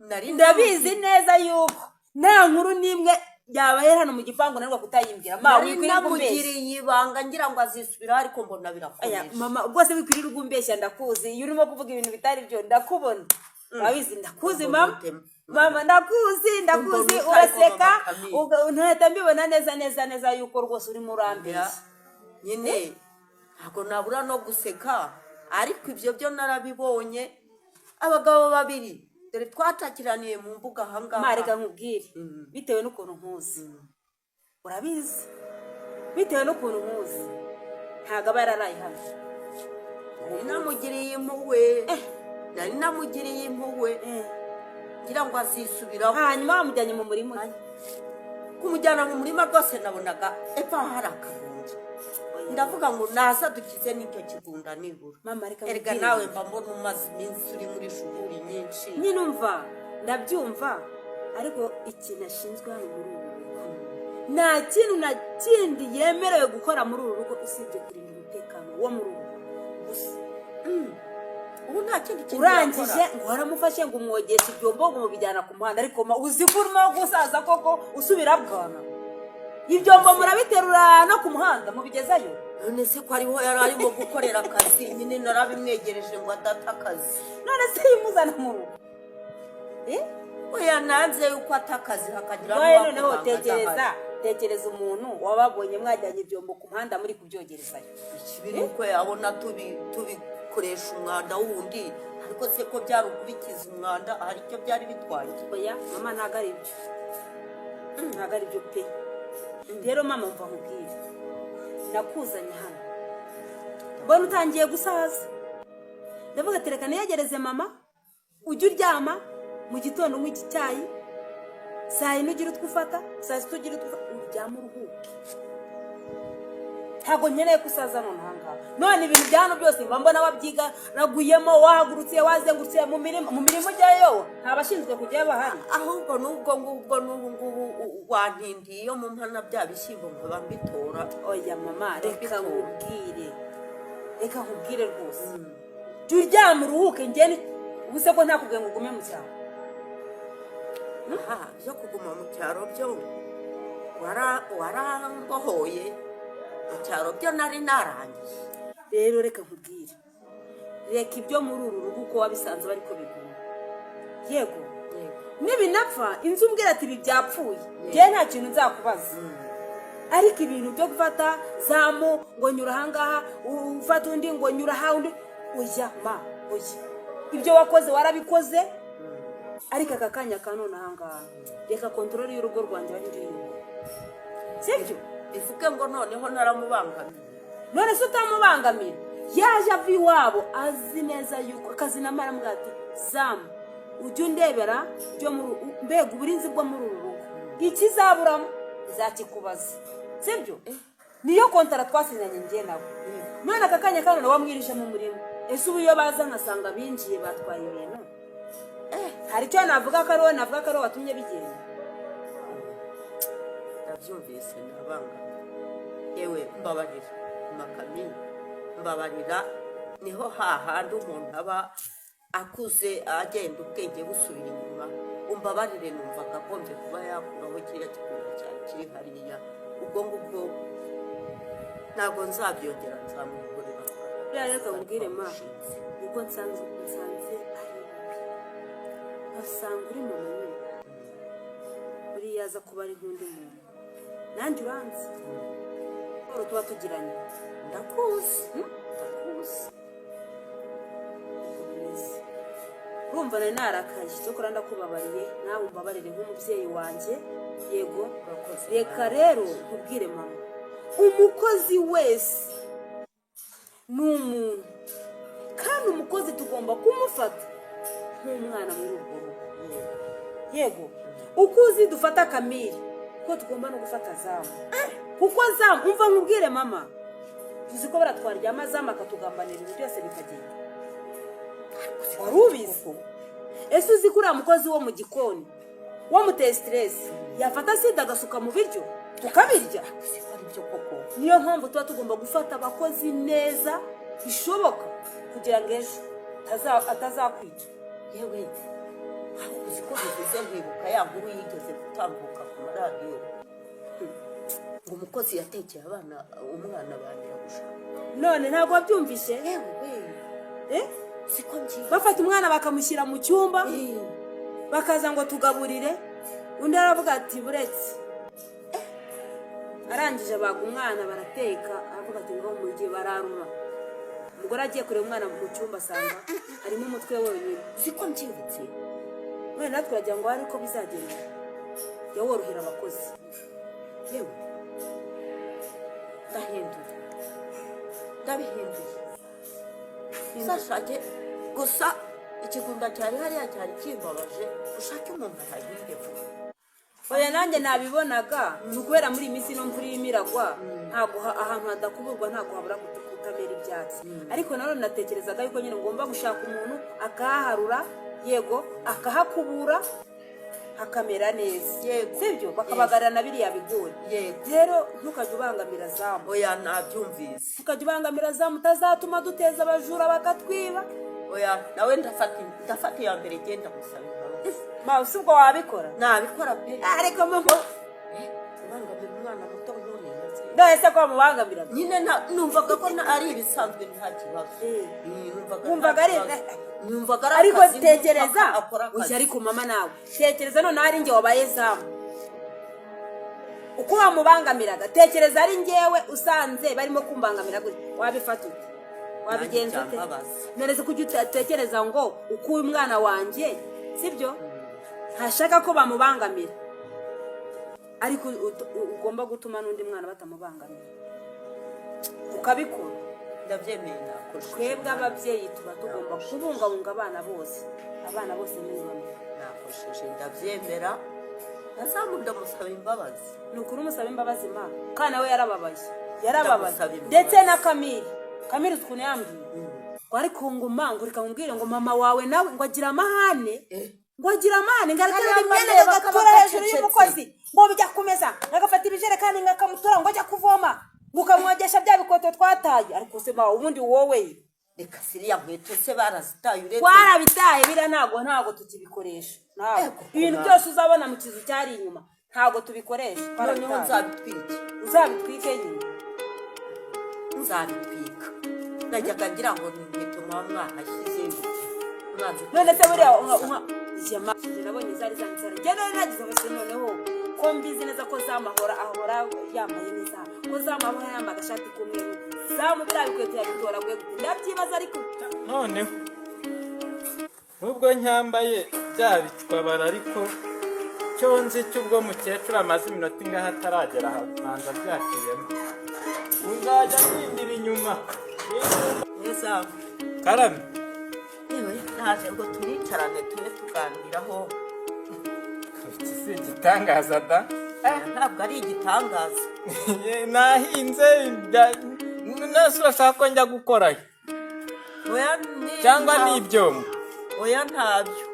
[SPEAKER 1] Nari
[SPEAKER 4] Ndabizi neza yuko nta nkuru n'imwe yabaye hano mu gipangu nanirwa kutayimbwira ma.
[SPEAKER 1] Nari
[SPEAKER 4] Wikwirirwa umbeshya.
[SPEAKER 1] namugiriye ibanga ngira ngo azisubiraho, ariko mbona
[SPEAKER 4] Aya,
[SPEAKER 1] birakomeje.
[SPEAKER 4] Mama rwose wikwirirwa umbeshya, ndakuzi. Iyo urimo kuvuga ibintu bitari byo ndakubona, urabizi ndakuzi.
[SPEAKER 1] Mbona
[SPEAKER 4] Mama.
[SPEAKER 1] ute?
[SPEAKER 4] Mama ndakuzi, ndakuzi.
[SPEAKER 1] Mbona utari
[SPEAKER 4] Uraseka.
[SPEAKER 1] mama Camille.
[SPEAKER 4] Ntahita mbibona neza neza neza yuko rwose urimo urambeshya.
[SPEAKER 1] Nyine ntabwo nabura no guseka, ariko ibyo byo narabibonye, abagabo babiri dore twatakiraniye mu mbuga ahangaha.
[SPEAKER 4] Ma, reka nkubwire, bitewe n'ukuntu nkuzi, urabizi, bitewe n'ukuntu nkuzi, ntabwo aba yararaye hano.
[SPEAKER 1] Nari namugiriye impuhwe, nari namugiriye impuhwe ngira ngo azisubiraho.
[SPEAKER 4] Hanyuma bamujyanye mu murima ute?
[SPEAKER 1] Kumujyana mu murima rwose, nabonaga epfo hari akagunda, ndavuga ngo naza dukize n'icyo kigunda nibura.
[SPEAKER 4] Mama, reka
[SPEAKER 1] Erega
[SPEAKER 4] nkubwire.
[SPEAKER 1] nawe mba mbona umaze iminsi uri muri shughuli nyinshi.
[SPEAKER 4] Nyine umva, ndabyumva, ariko ikintu ashinzwe hano muri uru rugo, nta kintu na kindi yemerewe gukora muri uru rugo usibye kurinda umutekano wo muri uru rugo gusa.
[SPEAKER 1] Ubu nta kindi kintu
[SPEAKER 4] Urangije
[SPEAKER 1] yakora.
[SPEAKER 4] ngo waramufashe, ngo umwogeshe ibyombo, ngo mubijyana ku muhanda. Ariko ma, uzi ko urimo gusaza koko, usubira bwana? Ibyombo murabiterura no ku muhanda mubigezayo?
[SPEAKER 1] None se ko ariho yari arimo gukorera akazi nyine, narabimwegereje ngo adata akazi.
[SPEAKER 4] None se yimuzana mu rugo? Eh?
[SPEAKER 1] Oya, nanze yuko ata akazi hakagira
[SPEAKER 4] Wowe noneho
[SPEAKER 1] n'uwakomanga
[SPEAKER 4] tekereza,
[SPEAKER 1] adahari.
[SPEAKER 4] tekereza umuntu wababonye mwajyanye ibyombo ku muhanda muri kubyogerezayo.
[SPEAKER 1] Ikibi ni uko yabona tubikoresha umwanda wundi. Ariko se ko byari ukubikiza umwanda, hari icyo byari bitwaye?
[SPEAKER 4] Oya mama, ntabwo ari byo, ntabwo ari byo pe. Rero mama, mva nkubwire, nakuzanye hano mbona utangiye gusaza, ndavuga ati reka niyegereze mama. Ujye uryama mu gitondo unywa iki cyayi, saa yine ugira utwo ufata, saa sita ugira utwo ufata, uryame uruhuke. Ntabwo nkeneye ko usaza none ahangaha. None ibintu bya hano byose mba mbona wabyigaraguyemo, wahagurutse, wazengurutse mu mirima, mu mirimo ujyayo, nta bashinzwe kujyayo bahari.
[SPEAKER 1] Ahubwo n'ubwo ngubwo n'ubu ngubu wantindiye iyo mu mpana bya bishyimbo nkaba mbitora.
[SPEAKER 4] Oya mama, reka
[SPEAKER 1] Ndabitora.
[SPEAKER 4] nkubwire, reka nkubwire rwose, jya uryama uruhuke. Njye ubu se ko ntakubwiye ngo ugume mu cyaro?
[SPEAKER 1] Aha byo kuguma mu cyaro byo warangohoye, mu cyaro byo nari narangiye.
[SPEAKER 4] Rero reka nkubwire, reka ibyo muri uru rugo uko wabisanze bariko biguma, yego. Nibinapfa inzu umbwira ati ibi byapfuye, njyewe nta kintu nzakubaza. Ariko ibintu byo gufata zamu ngo nyura ahangaha, ufata undi ngo nyura aha undi, oya ma, oya. Ibyo wakoze warabikoze, ariko aka kanya ka none ahangaha, reka contrôle y'urugo rwanjye bari uyobora, sibyo?
[SPEAKER 1] Bivuge ngo noneho naramubangamiye?
[SPEAKER 4] None se utamubangamira? Yaje ava iwabo azi neza yuko akazi na mara ati zamu ujye undebera byo muri mbega uburinzi bwo muri uru rugo, ikizaburamo nzakikubaza, sibyo? Niyo kontara twasinyanye njye nawe. None aka kanya kano wamwirije mu murima, ese ubu iyo baza nkasanga binjiye batwaye ibintu, hari icyo navuga ko ari wowe, navuga ko ari wowe watumye bigenda?
[SPEAKER 1] Ndabyumvise, nabangamiye. Yewe mbabarira makami, mbabarira. Niho hahandi umuntu aba akuze agenda ubwenge busubira inyuma. Umbabarire, numvaga agombye kuba yakuraho kiriya kigunda cyane kiri hariya. Ubwo ngubwo ntabwo nzabyongera, nzamwigurira.
[SPEAKER 4] Buriya reka nkubwire ma, ubwo nsanze ari bibi, nkasanga uri mama nyine, buriya aza kuba ari nk'undi muntu, nanjye uranzi siporo tuba tugiranye.
[SPEAKER 1] Ndakuzi, ndakuzi.
[SPEAKER 4] Uko bimeze. Urumva nari narakaye, cyokora ndakubabariye, nawe umbabarire nk'umubyeyi wanjye, yego.
[SPEAKER 1] Urakoze.
[SPEAKER 4] Reka rero nkubwire mama, umukozi wese ni umuntu, kandi umukozi tugomba kumufata nk'umwana muri urwo rugo, yego. Uko uzi dufata Kamiri, ko tugomba no gufata zamu, kuko zamu, umva nkubwire mama, tuzi ko baratwaryama, zamu akatugambanira, ibintu byose bikagenda. Wari ubizi? Ese uzi ko uriya mukozi wo mu gikoni wamuteye stress, yafata acide agasuka mu biryo tukabirya?
[SPEAKER 1] Siko ari byo koko?
[SPEAKER 4] Niyo mpamvu tuba tugomba gufata abakozi neza bishoboka kugira ngo ejo atazakwica.
[SPEAKER 1] Yewe, aho uzi ko bivuze nkibuka ya nkuru yigeze gutambuka ku maradiyo, ngo umukozi yatekeye abana umwana ba nyirabuja.
[SPEAKER 4] None ntabwo wabyumvishe?
[SPEAKER 1] Yewe we!
[SPEAKER 4] Eh?
[SPEAKER 1] Siko ngiye.
[SPEAKER 4] Bafata umwana bakamushyira mu cyumba, bakaza ngo tugaburire, undi aravuga ati buretse. Arangije abaga umwana barateka, aravuga ati ngo mu gihe bararura. Umugore agiye kureba umwana mu cyumba, asanga harimo umutwe wenyine.
[SPEAKER 1] Siko mbyibutse.
[SPEAKER 4] None natwe turagira ngo hari uko bizagenda, jya worohera abakozi.
[SPEAKER 1] Yewe, ndahinduye, ndabihinduye. Uzashake gusa ikigunda cyari hariya cyari kimbabaje, ushake umuntu ahahinge vuba.
[SPEAKER 4] Oya, nanjye nabibonaga, ni ukubera muri iyi minsi ino mvura irimo iragwa, ntabwo ahantu hadakuburwa ntabwo habura kutamera ibyatsi. Ariko nanone natekerezaga yuko nyine ngomba gushaka umuntu akahaharura, yego, akahakubura hakamera neza. Sibyo? Bakabagarira na biriya bigori. Rero ntukajya ubangamira Zamu.
[SPEAKER 1] Oya, nabyumvise.
[SPEAKER 4] Ntukajya ubangamira Zamu, utazatuma duteza abajura bakatwiba.
[SPEAKER 1] Oya, nawe ndafata iya mbere, genda gusaba imbabazi.
[SPEAKER 4] Ma, si ubwo wabikora?
[SPEAKER 1] Nabikora pe.
[SPEAKER 4] Ariko mama,
[SPEAKER 1] Ubangamira umwana muto nk'uriya se?
[SPEAKER 4] None se ko bamubangamira?
[SPEAKER 1] Nyine numvaga ko ari ibisanzwe, nta kibazo. Numvaga nta
[SPEAKER 4] Wumvaga ari-
[SPEAKER 1] kibazo. Numvaga ari
[SPEAKER 4] Ariko
[SPEAKER 1] akazi,
[SPEAKER 4] tekereza
[SPEAKER 1] akora akazi.
[SPEAKER 4] Oya, ariko mama, nawe tekereza noneho ari njye wabaye Zamu, uko bamubangamiraga. Tekereza ari njyewe usanze barimo kumbangamira gutya, wabifata ute? Wabigenza ute?
[SPEAKER 1] Byambabaza.
[SPEAKER 4] None se kuki utatekereza ngo uko uyu mwana wanjye, sibyo, ntashaka ko bamubangamira, ariko ugomba gutuma n'undi mwana batamubangamira, ukabikora?
[SPEAKER 1] Ndabyemeye, nakosheje.
[SPEAKER 4] Twebwe ababyeyi tuba tugomba kubungabunga abana bose, abana bose ni bamwe.
[SPEAKER 1] Nakosheje, ndabyemera. Nazamu ndamusaba imbabazi.
[SPEAKER 4] Ni ukuri, umusaba imbabazi ma, kandi nawe yarababaye, yarababaye.
[SPEAKER 1] Ndamusaba imbabazi.
[SPEAKER 4] Ndetse na Kamiri, Kamiri uzi ukuntu yambwiye ngo ariko ngo ma, ngo reka nkubwire, ngo mama wawe nawe ngo agira amahane, ngo agira amahane, ngo araterura
[SPEAKER 1] Kariya
[SPEAKER 4] imyenda
[SPEAKER 1] bareba
[SPEAKER 4] agatura
[SPEAKER 1] kaba
[SPEAKER 4] hejuru
[SPEAKER 1] gacecetse.
[SPEAKER 4] y'umukozi, ngo bijya kumeza, agafata ibijerekani ngo akamutura, ngo ajya kuvoma, ngo ukamwogesha bya bikoto twataye. Ariko se ma, ubundi wowe?
[SPEAKER 1] Reka, ziriya nkweto se barazitaye uretse?
[SPEAKER 4] Twarabitaye biriya, ntabwo tukibikoresha, ntabwo.
[SPEAKER 1] Ego,
[SPEAKER 4] Ibintu
[SPEAKER 1] mama.
[SPEAKER 4] byose uzabona mu kizu cyari inyuma ntabwo tubikoresha,
[SPEAKER 1] Noneho
[SPEAKER 4] twarabitaye.
[SPEAKER 1] nzabitwike.
[SPEAKER 4] Uzabitwike nyine.
[SPEAKER 1] Nzabitwika. Najyaga ngira ngo ni inkweto muba mwahashyize mwanze.
[SPEAKER 4] None se buriya jema njye nabonye zari zanditse, njye nari nagize ngo se noneho ko mbizi neza ko Zamu ahora yambaye neza, ko Zamu ahora yambaye agashati k'umweru, Zamu biriya bikweto yabitoraguye gute? Ndabyibaza ariko.
[SPEAKER 2] Noneho nubwo nyambaye bya bicwabara, ariko cyo nzi cy'ubwo mukecuru amaze iminota ingahe ataragera aha, manza byaciyemo, uzajya ndindira inyuma.
[SPEAKER 1] Neza.
[SPEAKER 2] Karame.
[SPEAKER 1] Yewe, naje ngo tunicarane tube tuganiraho.
[SPEAKER 2] Iki si igitangaza da?
[SPEAKER 1] Ntabwo ari igitangaza.
[SPEAKER 2] Ye, nahinze nese urashaka ko njya gukorayo?
[SPEAKER 1] Oya,
[SPEAKER 2] Cyangwa ni ibyombo?
[SPEAKER 1] Oya, ntabyo,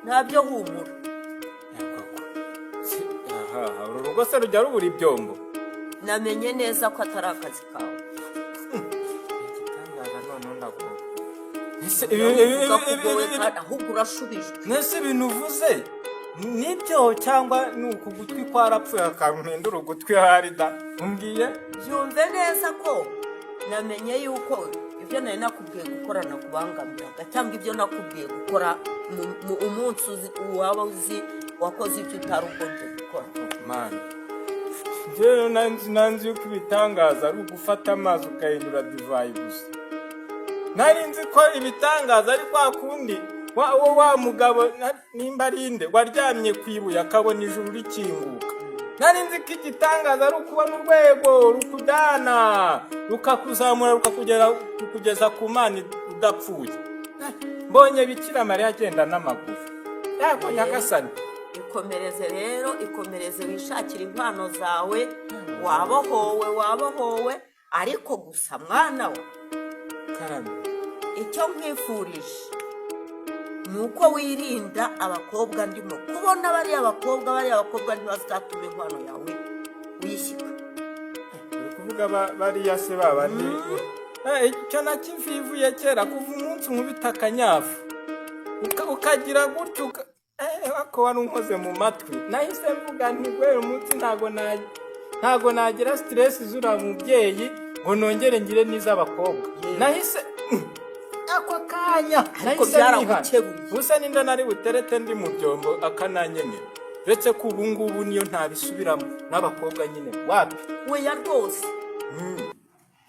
[SPEAKER 1] ntabyo, humura.
[SPEAKER 2] Aha, uru rugo se rujya rubura ibyombo?
[SPEAKER 1] Namenye neza ko atari akazi kawe.
[SPEAKER 2] Igitangaza noneho ndagowe.
[SPEAKER 1] Uvuga ko ugowe kandi ahubwo urashubijwe.
[SPEAKER 2] Nese ibintu uvuze nibyo cyangwa ni uku gutwi kwarapfuye akampindura ugutwi hari da umbwiye?
[SPEAKER 1] Byumve neza ko namenye yuko ibyo nari nakubwiye gukora nakubangamiraga, cyangwa ibyo nakubwiye gukora umunsi waba uzi wakoze ibyo utari ugombye gukora.
[SPEAKER 2] Mani, njyewe nanzi yuko ibitangaza ari ugufata amazi ukahindura divayi gusa. Nari nzi ko ibitangaza ari kwa kundi wa mugabo nimba ari nde waryamye ku ibuye akabona ijuru rikinguka. Nari nzi ko igitangaza ari ukubona urwego rukujyana, rukakuzamura, rukakugeza ku Mana udapfuye. Mbonye Bikira Mariya agenda n'amaguru yego, Nyagasani.
[SPEAKER 1] Ikomereze rero, ikomereze, wishakire impano zawe. Wabohowe, wabohowe. Ariko gusa mwana we,
[SPEAKER 2] Karame.
[SPEAKER 1] icyo nkwifurije ni uko wirinda abakobwa. Ndimo kubona bariya bakobwa ntibazatuma inkwano yawe uyishyika.
[SPEAKER 2] Uri kuvuga bariya se babandi? Icyo nakivivuye kera, kuva umunsi nkubita akanyafu, ukagira gutyo ako wari unkoze mu matwi, nahise mvuga nti guhera umunsi ntago nagira stress z'uriya mubyeyi ngo nongere ngire n'iz'abakobwa. Nahise ako kanya
[SPEAKER 1] Ariko
[SPEAKER 2] nahise nihana.
[SPEAKER 1] byaragukebuye.
[SPEAKER 2] Gusa ninda nari buterete ndi mu byombo akananyemera, uretse ko ubu ngubu niyo ntabisubiramo n'abakobwa nyine wapi.
[SPEAKER 1] Weya rwose.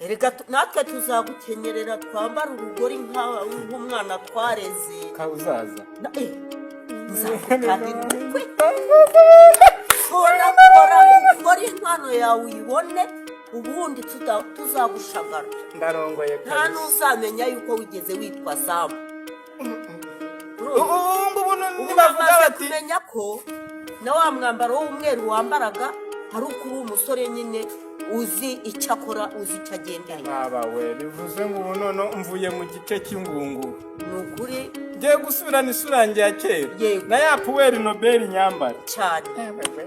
[SPEAKER 1] Erega natwe tuzagukenyerera, twambara urugori nk'umwana twareze.
[SPEAKER 2] Uzaza?
[SPEAKER 1] Nzagukandira ubukwe. Kora, kora, ukore impano yawe uyibone. Ubundi tuzagushagara.
[SPEAKER 2] Ndarongoye
[SPEAKER 1] Nta
[SPEAKER 2] kabisa.
[SPEAKER 1] n'uzamenya yuko wigeze witwa Samu.
[SPEAKER 2] Ubu ngubu
[SPEAKER 1] Ubu
[SPEAKER 2] nibavuga
[SPEAKER 1] namaze
[SPEAKER 2] bati
[SPEAKER 1] kumenya ko na wa mwambaro w'umweru wambaraga ari uko uri umusore nyine uzi icyo akora, uzi icyo agendereye.
[SPEAKER 2] Mwaba we, bivuze ngo ubu noneho mvuye mu gice cy'ingunguru.
[SPEAKER 1] Ni ukuri.
[SPEAKER 2] Ngiye gusubirana isura yanjye ya kera.
[SPEAKER 1] Yego.
[SPEAKER 2] Na ya puweri nobel nyambara.
[SPEAKER 1] Cyane.
[SPEAKER 2] Mbega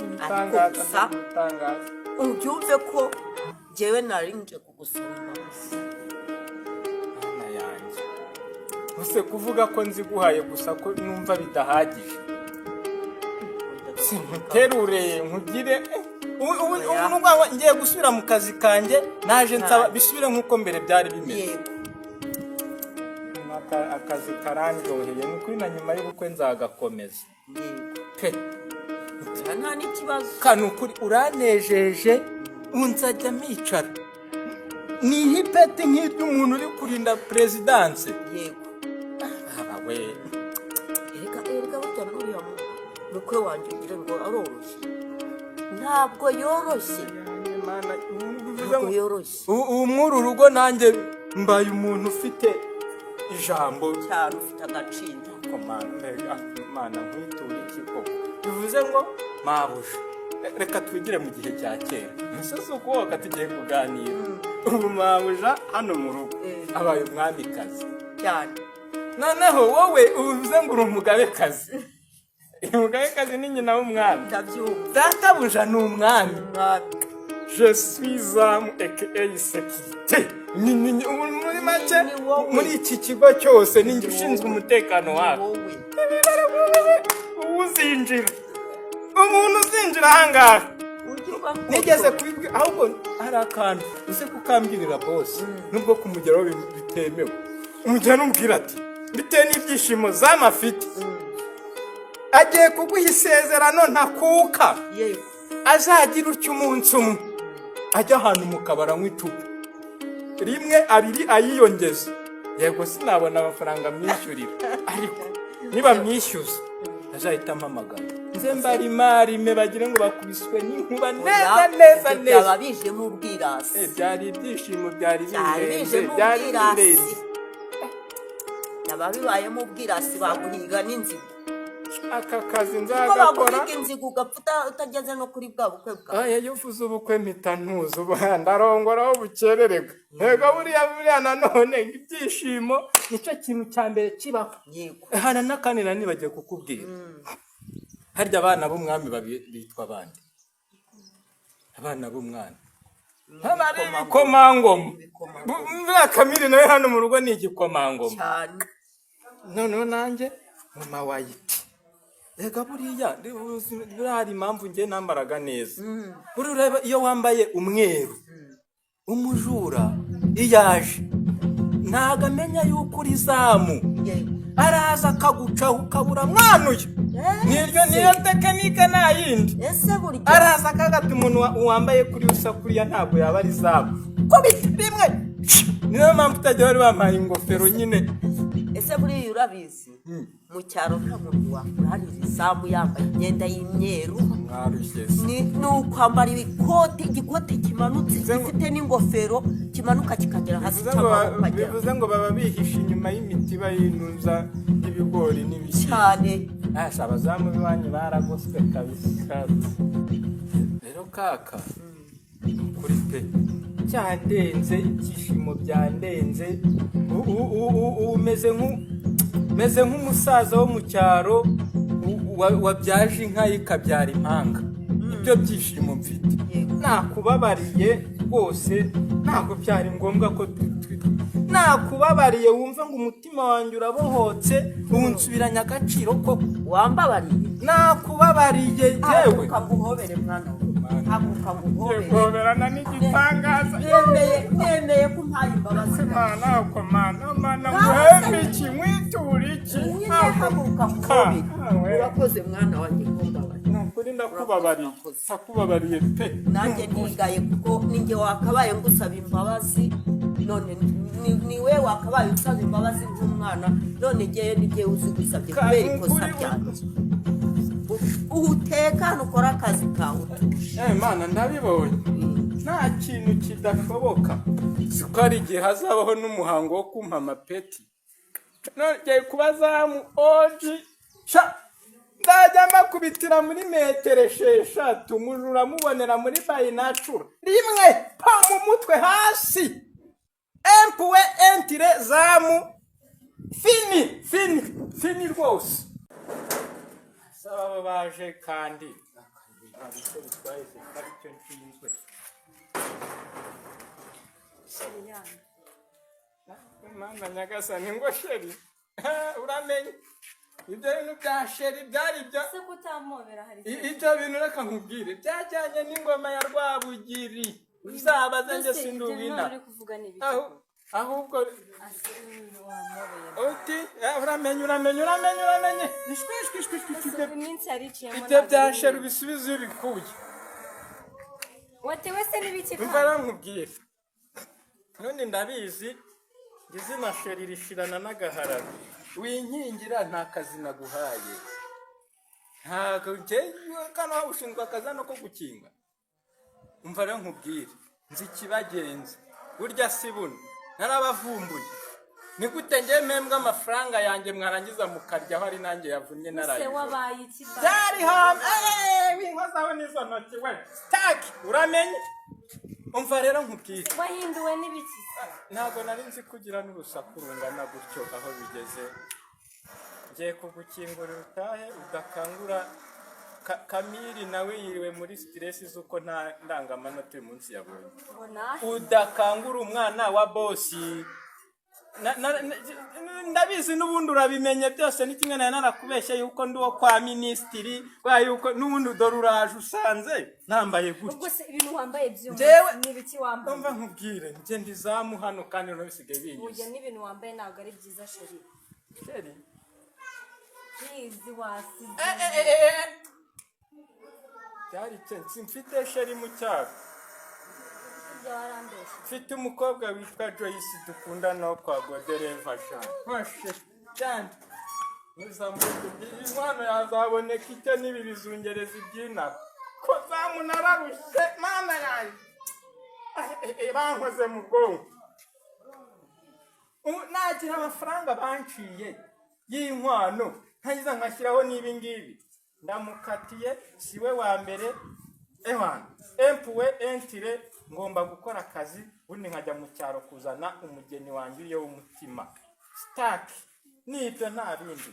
[SPEAKER 2] ibitangaza!
[SPEAKER 1] Gusa-
[SPEAKER 2] Mbega ibitangaza!
[SPEAKER 1] Ubyumve ko njyewe nari nje kugusaba imbabazi.
[SPEAKER 2] Mana yanjye, gusa kuvuga ko nziguhaye gusa ko numva bidahagije. Sinkuterure nkugire ubu
[SPEAKER 1] Oya.
[SPEAKER 2] Ubu nubwo ngiye gusubira mu kazi kanjye, naje nsaba bisubire nk'uko mbere byari bimeze.
[SPEAKER 1] Yego.
[SPEAKER 2] Akazi karandyoheye ni ukuri, na nyuma y'ubukwe nzagakomeza.
[SPEAKER 1] Yego.
[SPEAKER 2] Pe.
[SPEAKER 1] Nta n'ikibazo.
[SPEAKER 2] Ka ni ukuri uranejeje, ubu nzajya mpicara ni ipeti nk'iry'umuntu uri kurinda perezidanse.
[SPEAKER 1] Yego.
[SPEAKER 2] Aba we!
[SPEAKER 1] Erega, erega, burya n'uriya mukwe wanjye ugira ngo aroroshye, ntabwo yoroshye.
[SPEAKER 2] Mana, bivuze
[SPEAKER 1] Ntabwo
[SPEAKER 2] ngo
[SPEAKER 1] yoroshye.
[SPEAKER 2] Ubu mw'uru rugo nanjye mbaye umuntu ufite ijambo.
[SPEAKER 1] Cyane, ufite agaciro.
[SPEAKER 2] Ko Mana, mbega, Mana, nkwiture iki koko? Bivuze ngo mabuja, reka twigire mu gihe cya kera, imisozi ukuboka tugiye kuganira. Ubu mabuja hano mu rugo abaye umwamikazi.
[SPEAKER 1] Cyane.
[SPEAKER 2] Noneho wowe ubu bivuze ngo uri umugabekazi. Umugabekazi ni nyina w'umwami.
[SPEAKER 1] Ndabyumva.
[SPEAKER 2] Databuja ni umwami.
[SPEAKER 1] Umwami.
[SPEAKER 2] Je suis Zamu aka sécurité. Ubu muri make
[SPEAKER 1] Ni wowe.
[SPEAKER 2] muri iki kigo cyose ni njye ushinzwe umutekano wabo.
[SPEAKER 1] Wowe.
[SPEAKER 2] Uzinjira, umuntu uzinjira ahangaha
[SPEAKER 1] Ujye uba
[SPEAKER 2] nigeze kubibwira, ahubwo hari akantu uze kukambwirira bosi, nubwo kumugeraho bitemewe. Umugera umubwira ati bitewe n'ibyishimo zamafite agiye kuguha isezerano ntakuka.
[SPEAKER 1] Yego.
[SPEAKER 2] Azagira utya umunsi umwe ajya ahantu mu kabari anywa icupa rimwe, abiri, ayiyongeza. Yego, sinabona amafaranga amwishyurira, ariko niba mwishyuza azahita ampamagara nze mbarimarime bagire ngo bakubiswe n'inkuba neza.
[SPEAKER 1] Oya,
[SPEAKER 2] Neza.
[SPEAKER 1] ibyo
[SPEAKER 2] Neza.
[SPEAKER 1] byaba bijemo ubwirasi.
[SPEAKER 2] Byari ibyishimo, byari
[SPEAKER 1] Byari
[SPEAKER 2] birenze.
[SPEAKER 1] bijemo
[SPEAKER 2] Byari
[SPEAKER 1] ubwirasi.
[SPEAKER 2] birenze.
[SPEAKER 1] Byaba bibayemo ubwirasi, baguhiga n'inzigo.
[SPEAKER 2] Aka kazi
[SPEAKER 1] Kuko
[SPEAKER 2] nzagakora.
[SPEAKER 1] baguhiga inzigo ugapfa utageze no kuri bwa bukwe bwawe.
[SPEAKER 2] Aya, iyo uvuze ubukwe mpita ntuza. Ubu ndarongora aho bukererega. Ntego buriya, buriya nanone ibyishimo nicyo kintu cya mbere kibaho.
[SPEAKER 1] Yego.
[SPEAKER 2] Hana n'akandi nari nibagiwe kukubwira. Harya abana b'umwami bitwa abandi abana b'umwami haba ari ibikomangoma.
[SPEAKER 1] Ibikomangoma.
[SPEAKER 2] Buriya Kamiri nawe hano mu rugo ni igikomangoma.
[SPEAKER 1] Cyane.
[SPEAKER 2] Noneho nanjye mama wayiti reka buriya buriya hari impamvu njye nambaraga neza. Buriya ureba iyo wambaye umweru, umujura iyo aje ntago amenya yuko uri zamu.
[SPEAKER 1] Yego.
[SPEAKER 2] Araza akagucaho ukabura mwanuye. Niryo niyo tekinike, nta yindi.
[SPEAKER 1] Ese burya
[SPEAKER 2] Araza akagata umuntu wambaye kuri usa kuriya ntabwo yaba ari zamu, kubita rimwe. Niyo mpamvu utajya bari bampaye ingofero nyine.
[SPEAKER 1] Ese buriya urabizi, mu cyaro nta muntu wakurarira izamu yambaye imyenda y'imyeru.
[SPEAKER 2] Mwarushye se.
[SPEAKER 1] Ni ukwambara ibikoti, igikote kimanutse gifite n'ingofero kimanuka kikagera hasi
[SPEAKER 2] Bivuze ngo
[SPEAKER 1] cyangwa ukagera
[SPEAKER 2] bivuze ngo baba bihishe inyuma y'imitiba y'intuza y'ibigori n'ibishyimbo.
[SPEAKER 1] Cyane.
[SPEAKER 2] Asa abazamu b'iwanyu baragoswe kabisa. Rero kaka, ni ukuri pe, cyandenze, ibyishimo byandenze. Umeze nk'umusaza wo mu cyaro wabyaje inka ye ikabyara impanga. Ibyo byishimo mfite.
[SPEAKER 1] Yego.
[SPEAKER 2] Nakubabariye rwose, ntabwo byari ngombwa ko nakubabariye wumve ngo umutima wanjye urabohotse, ubu nsubiranye agaciro koko.
[SPEAKER 1] Wambabariye.
[SPEAKER 2] Nakubabariye yewe.
[SPEAKER 1] Haguruka nguhobere, mwana we, haguruka nguhobere.
[SPEAKER 2] Guhoberana n'igitangaza.
[SPEAKER 1] Nemeye, nemeye ko umpaye imbabazi.
[SPEAKER 2] Mana, uko Mana, Mana, nguhembe iki, nkwiture iki?
[SPEAKER 1] Nyine haguruka nguhobere. Urakoze mwana wanjye kumbabarira.
[SPEAKER 2] Ni ukuri ndakubabariye, ndakubabariye pe.
[SPEAKER 1] Nanjye ntigaye kuko ninjye wakabaye ngusaba imbabazi, none ni we wakabaye usaba imbabazi nk'umwana, none ngewe ni jyewe uzigusabye kubera ikosa ryanjye. Utekane, ukore akazi kawe utuje.
[SPEAKER 2] Eh, Mana, ndabibonye. Nta kintu kidashoboka. Siko hari igihe hazabaho n'umuhango wo kumpa amapeti. Nongeye kuba Zamu OG sha, nzajya mbakubitira muri metero 6, umujura mubonera muri binocular rimwe pa mu mutwe hasi, empuwe entire Zamu, fini fini fini rwose. Saba abo baje kandi ntabwo icyo bitwaye se ko aricyo nshinzwe.
[SPEAKER 3] Chéri yanyu.
[SPEAKER 2] Mana nyagasani, ngo chéri! Uramenye ibyo bintu bya chéri byari ibyo
[SPEAKER 3] Ese ko utampobera, hari
[SPEAKER 2] Ibyo bintu reka nkubwire, byajyanye n'ingoma ya Rwabugiri, uzabaze njye.
[SPEAKER 3] Ese ibyo bintu
[SPEAKER 2] Sinduwina.
[SPEAKER 3] uri kuvuga ni ibiki?
[SPEAKER 2] Ahubwo
[SPEAKER 3] Ase wampobeye.
[SPEAKER 2] Uti uramenye, uramenye, uramenye, uramenye, ishwi ishwi ishwi ishwi.
[SPEAKER 3] Ese
[SPEAKER 2] Ibyo
[SPEAKER 3] iminsi yariciyemo
[SPEAKER 2] ibyo
[SPEAKER 3] ntabwo
[SPEAKER 2] bya
[SPEAKER 3] ari
[SPEAKER 2] chéri
[SPEAKER 3] mibi.
[SPEAKER 2] ubisubize iyo ubikuye.
[SPEAKER 3] Watewe se n'ibiki
[SPEAKER 2] Umva
[SPEAKER 3] kandi?
[SPEAKER 2] rero nkubwire, none ndabizi izina chéri rishirana n'agahararo. Winkingira, nta kazi naguhaye, ntabwo njyewe kano ushinzwe akazi hano ko gukinga. Umva rero nkubwire, nzi ikibagenza burya si buno, narabavumbuye. Ni gute njye mpembwa amafaranga yanjye mwarangiza mukaryaho ari nanjye yavunnye
[SPEAKER 3] Ese
[SPEAKER 2] naraye
[SPEAKER 3] wabaye iki ba?
[SPEAKER 2] Byari hame winkozaho n'izo ntoki we sitaki. Uramenye, umva rero nkubwire.
[SPEAKER 3] Wahinduwe n'ibiki se?
[SPEAKER 2] Ntabwo nari nzi kugira n'urusaku rungana gutyo. Aho bigeze ngiye kugukingurira utahe, udakangura Kamiri, nawe yiriwe muri stress z'uko nta ndangamanota uyu munsi yabonye.
[SPEAKER 3] Ngo nahe?
[SPEAKER 2] Udakangura umwana wa bosi. Ndabizi n'ubundi urabimenye byose, ni kimwe nari narakubeshye yuko ndi uwo kwa minisitiri, kwa yuko n'ubundi dore uraje usanze nambaye gutya.
[SPEAKER 3] Ubwo se ibintu wambaye by'umunsi
[SPEAKER 2] Njyewe
[SPEAKER 3] ni ibiki wambaye?
[SPEAKER 2] Umva nkubwire, njye ndi Zamu hano kandi noneho bisigaye
[SPEAKER 3] Burya
[SPEAKER 2] binyuze.
[SPEAKER 3] n'ibintu wambaye ntabwo ari byiza, chéri.
[SPEAKER 2] Chéri.
[SPEAKER 3] Please, wasize.
[SPEAKER 2] Eh, eh, eh, eh. Byari kenshi mfite chéri mu cyaro.
[SPEAKER 3] Burya warambeshye.
[SPEAKER 2] Mfite umukobwa witwa Joyce dukundana wo kwa Godereva sha. Hoshe cyane. Inkwano yazaboneka icyo n'ibi bizungereza ibyina ko Zamu nararushye, mana yanjye. Ah, eh, eh, bankoze mu bwonko. Ubu nagira amafaranga banciye y'inkwano nkagiza nkashyiraho n'ibi ngibi, ndamukatiye siwe wa mbere. Ewana empuwe entire, ngomba gukora akazi ubundi nkajya mu cyaro kuzana umugeni wanjye uriyo w'umutima sitaki. Nibyo, nta bindi.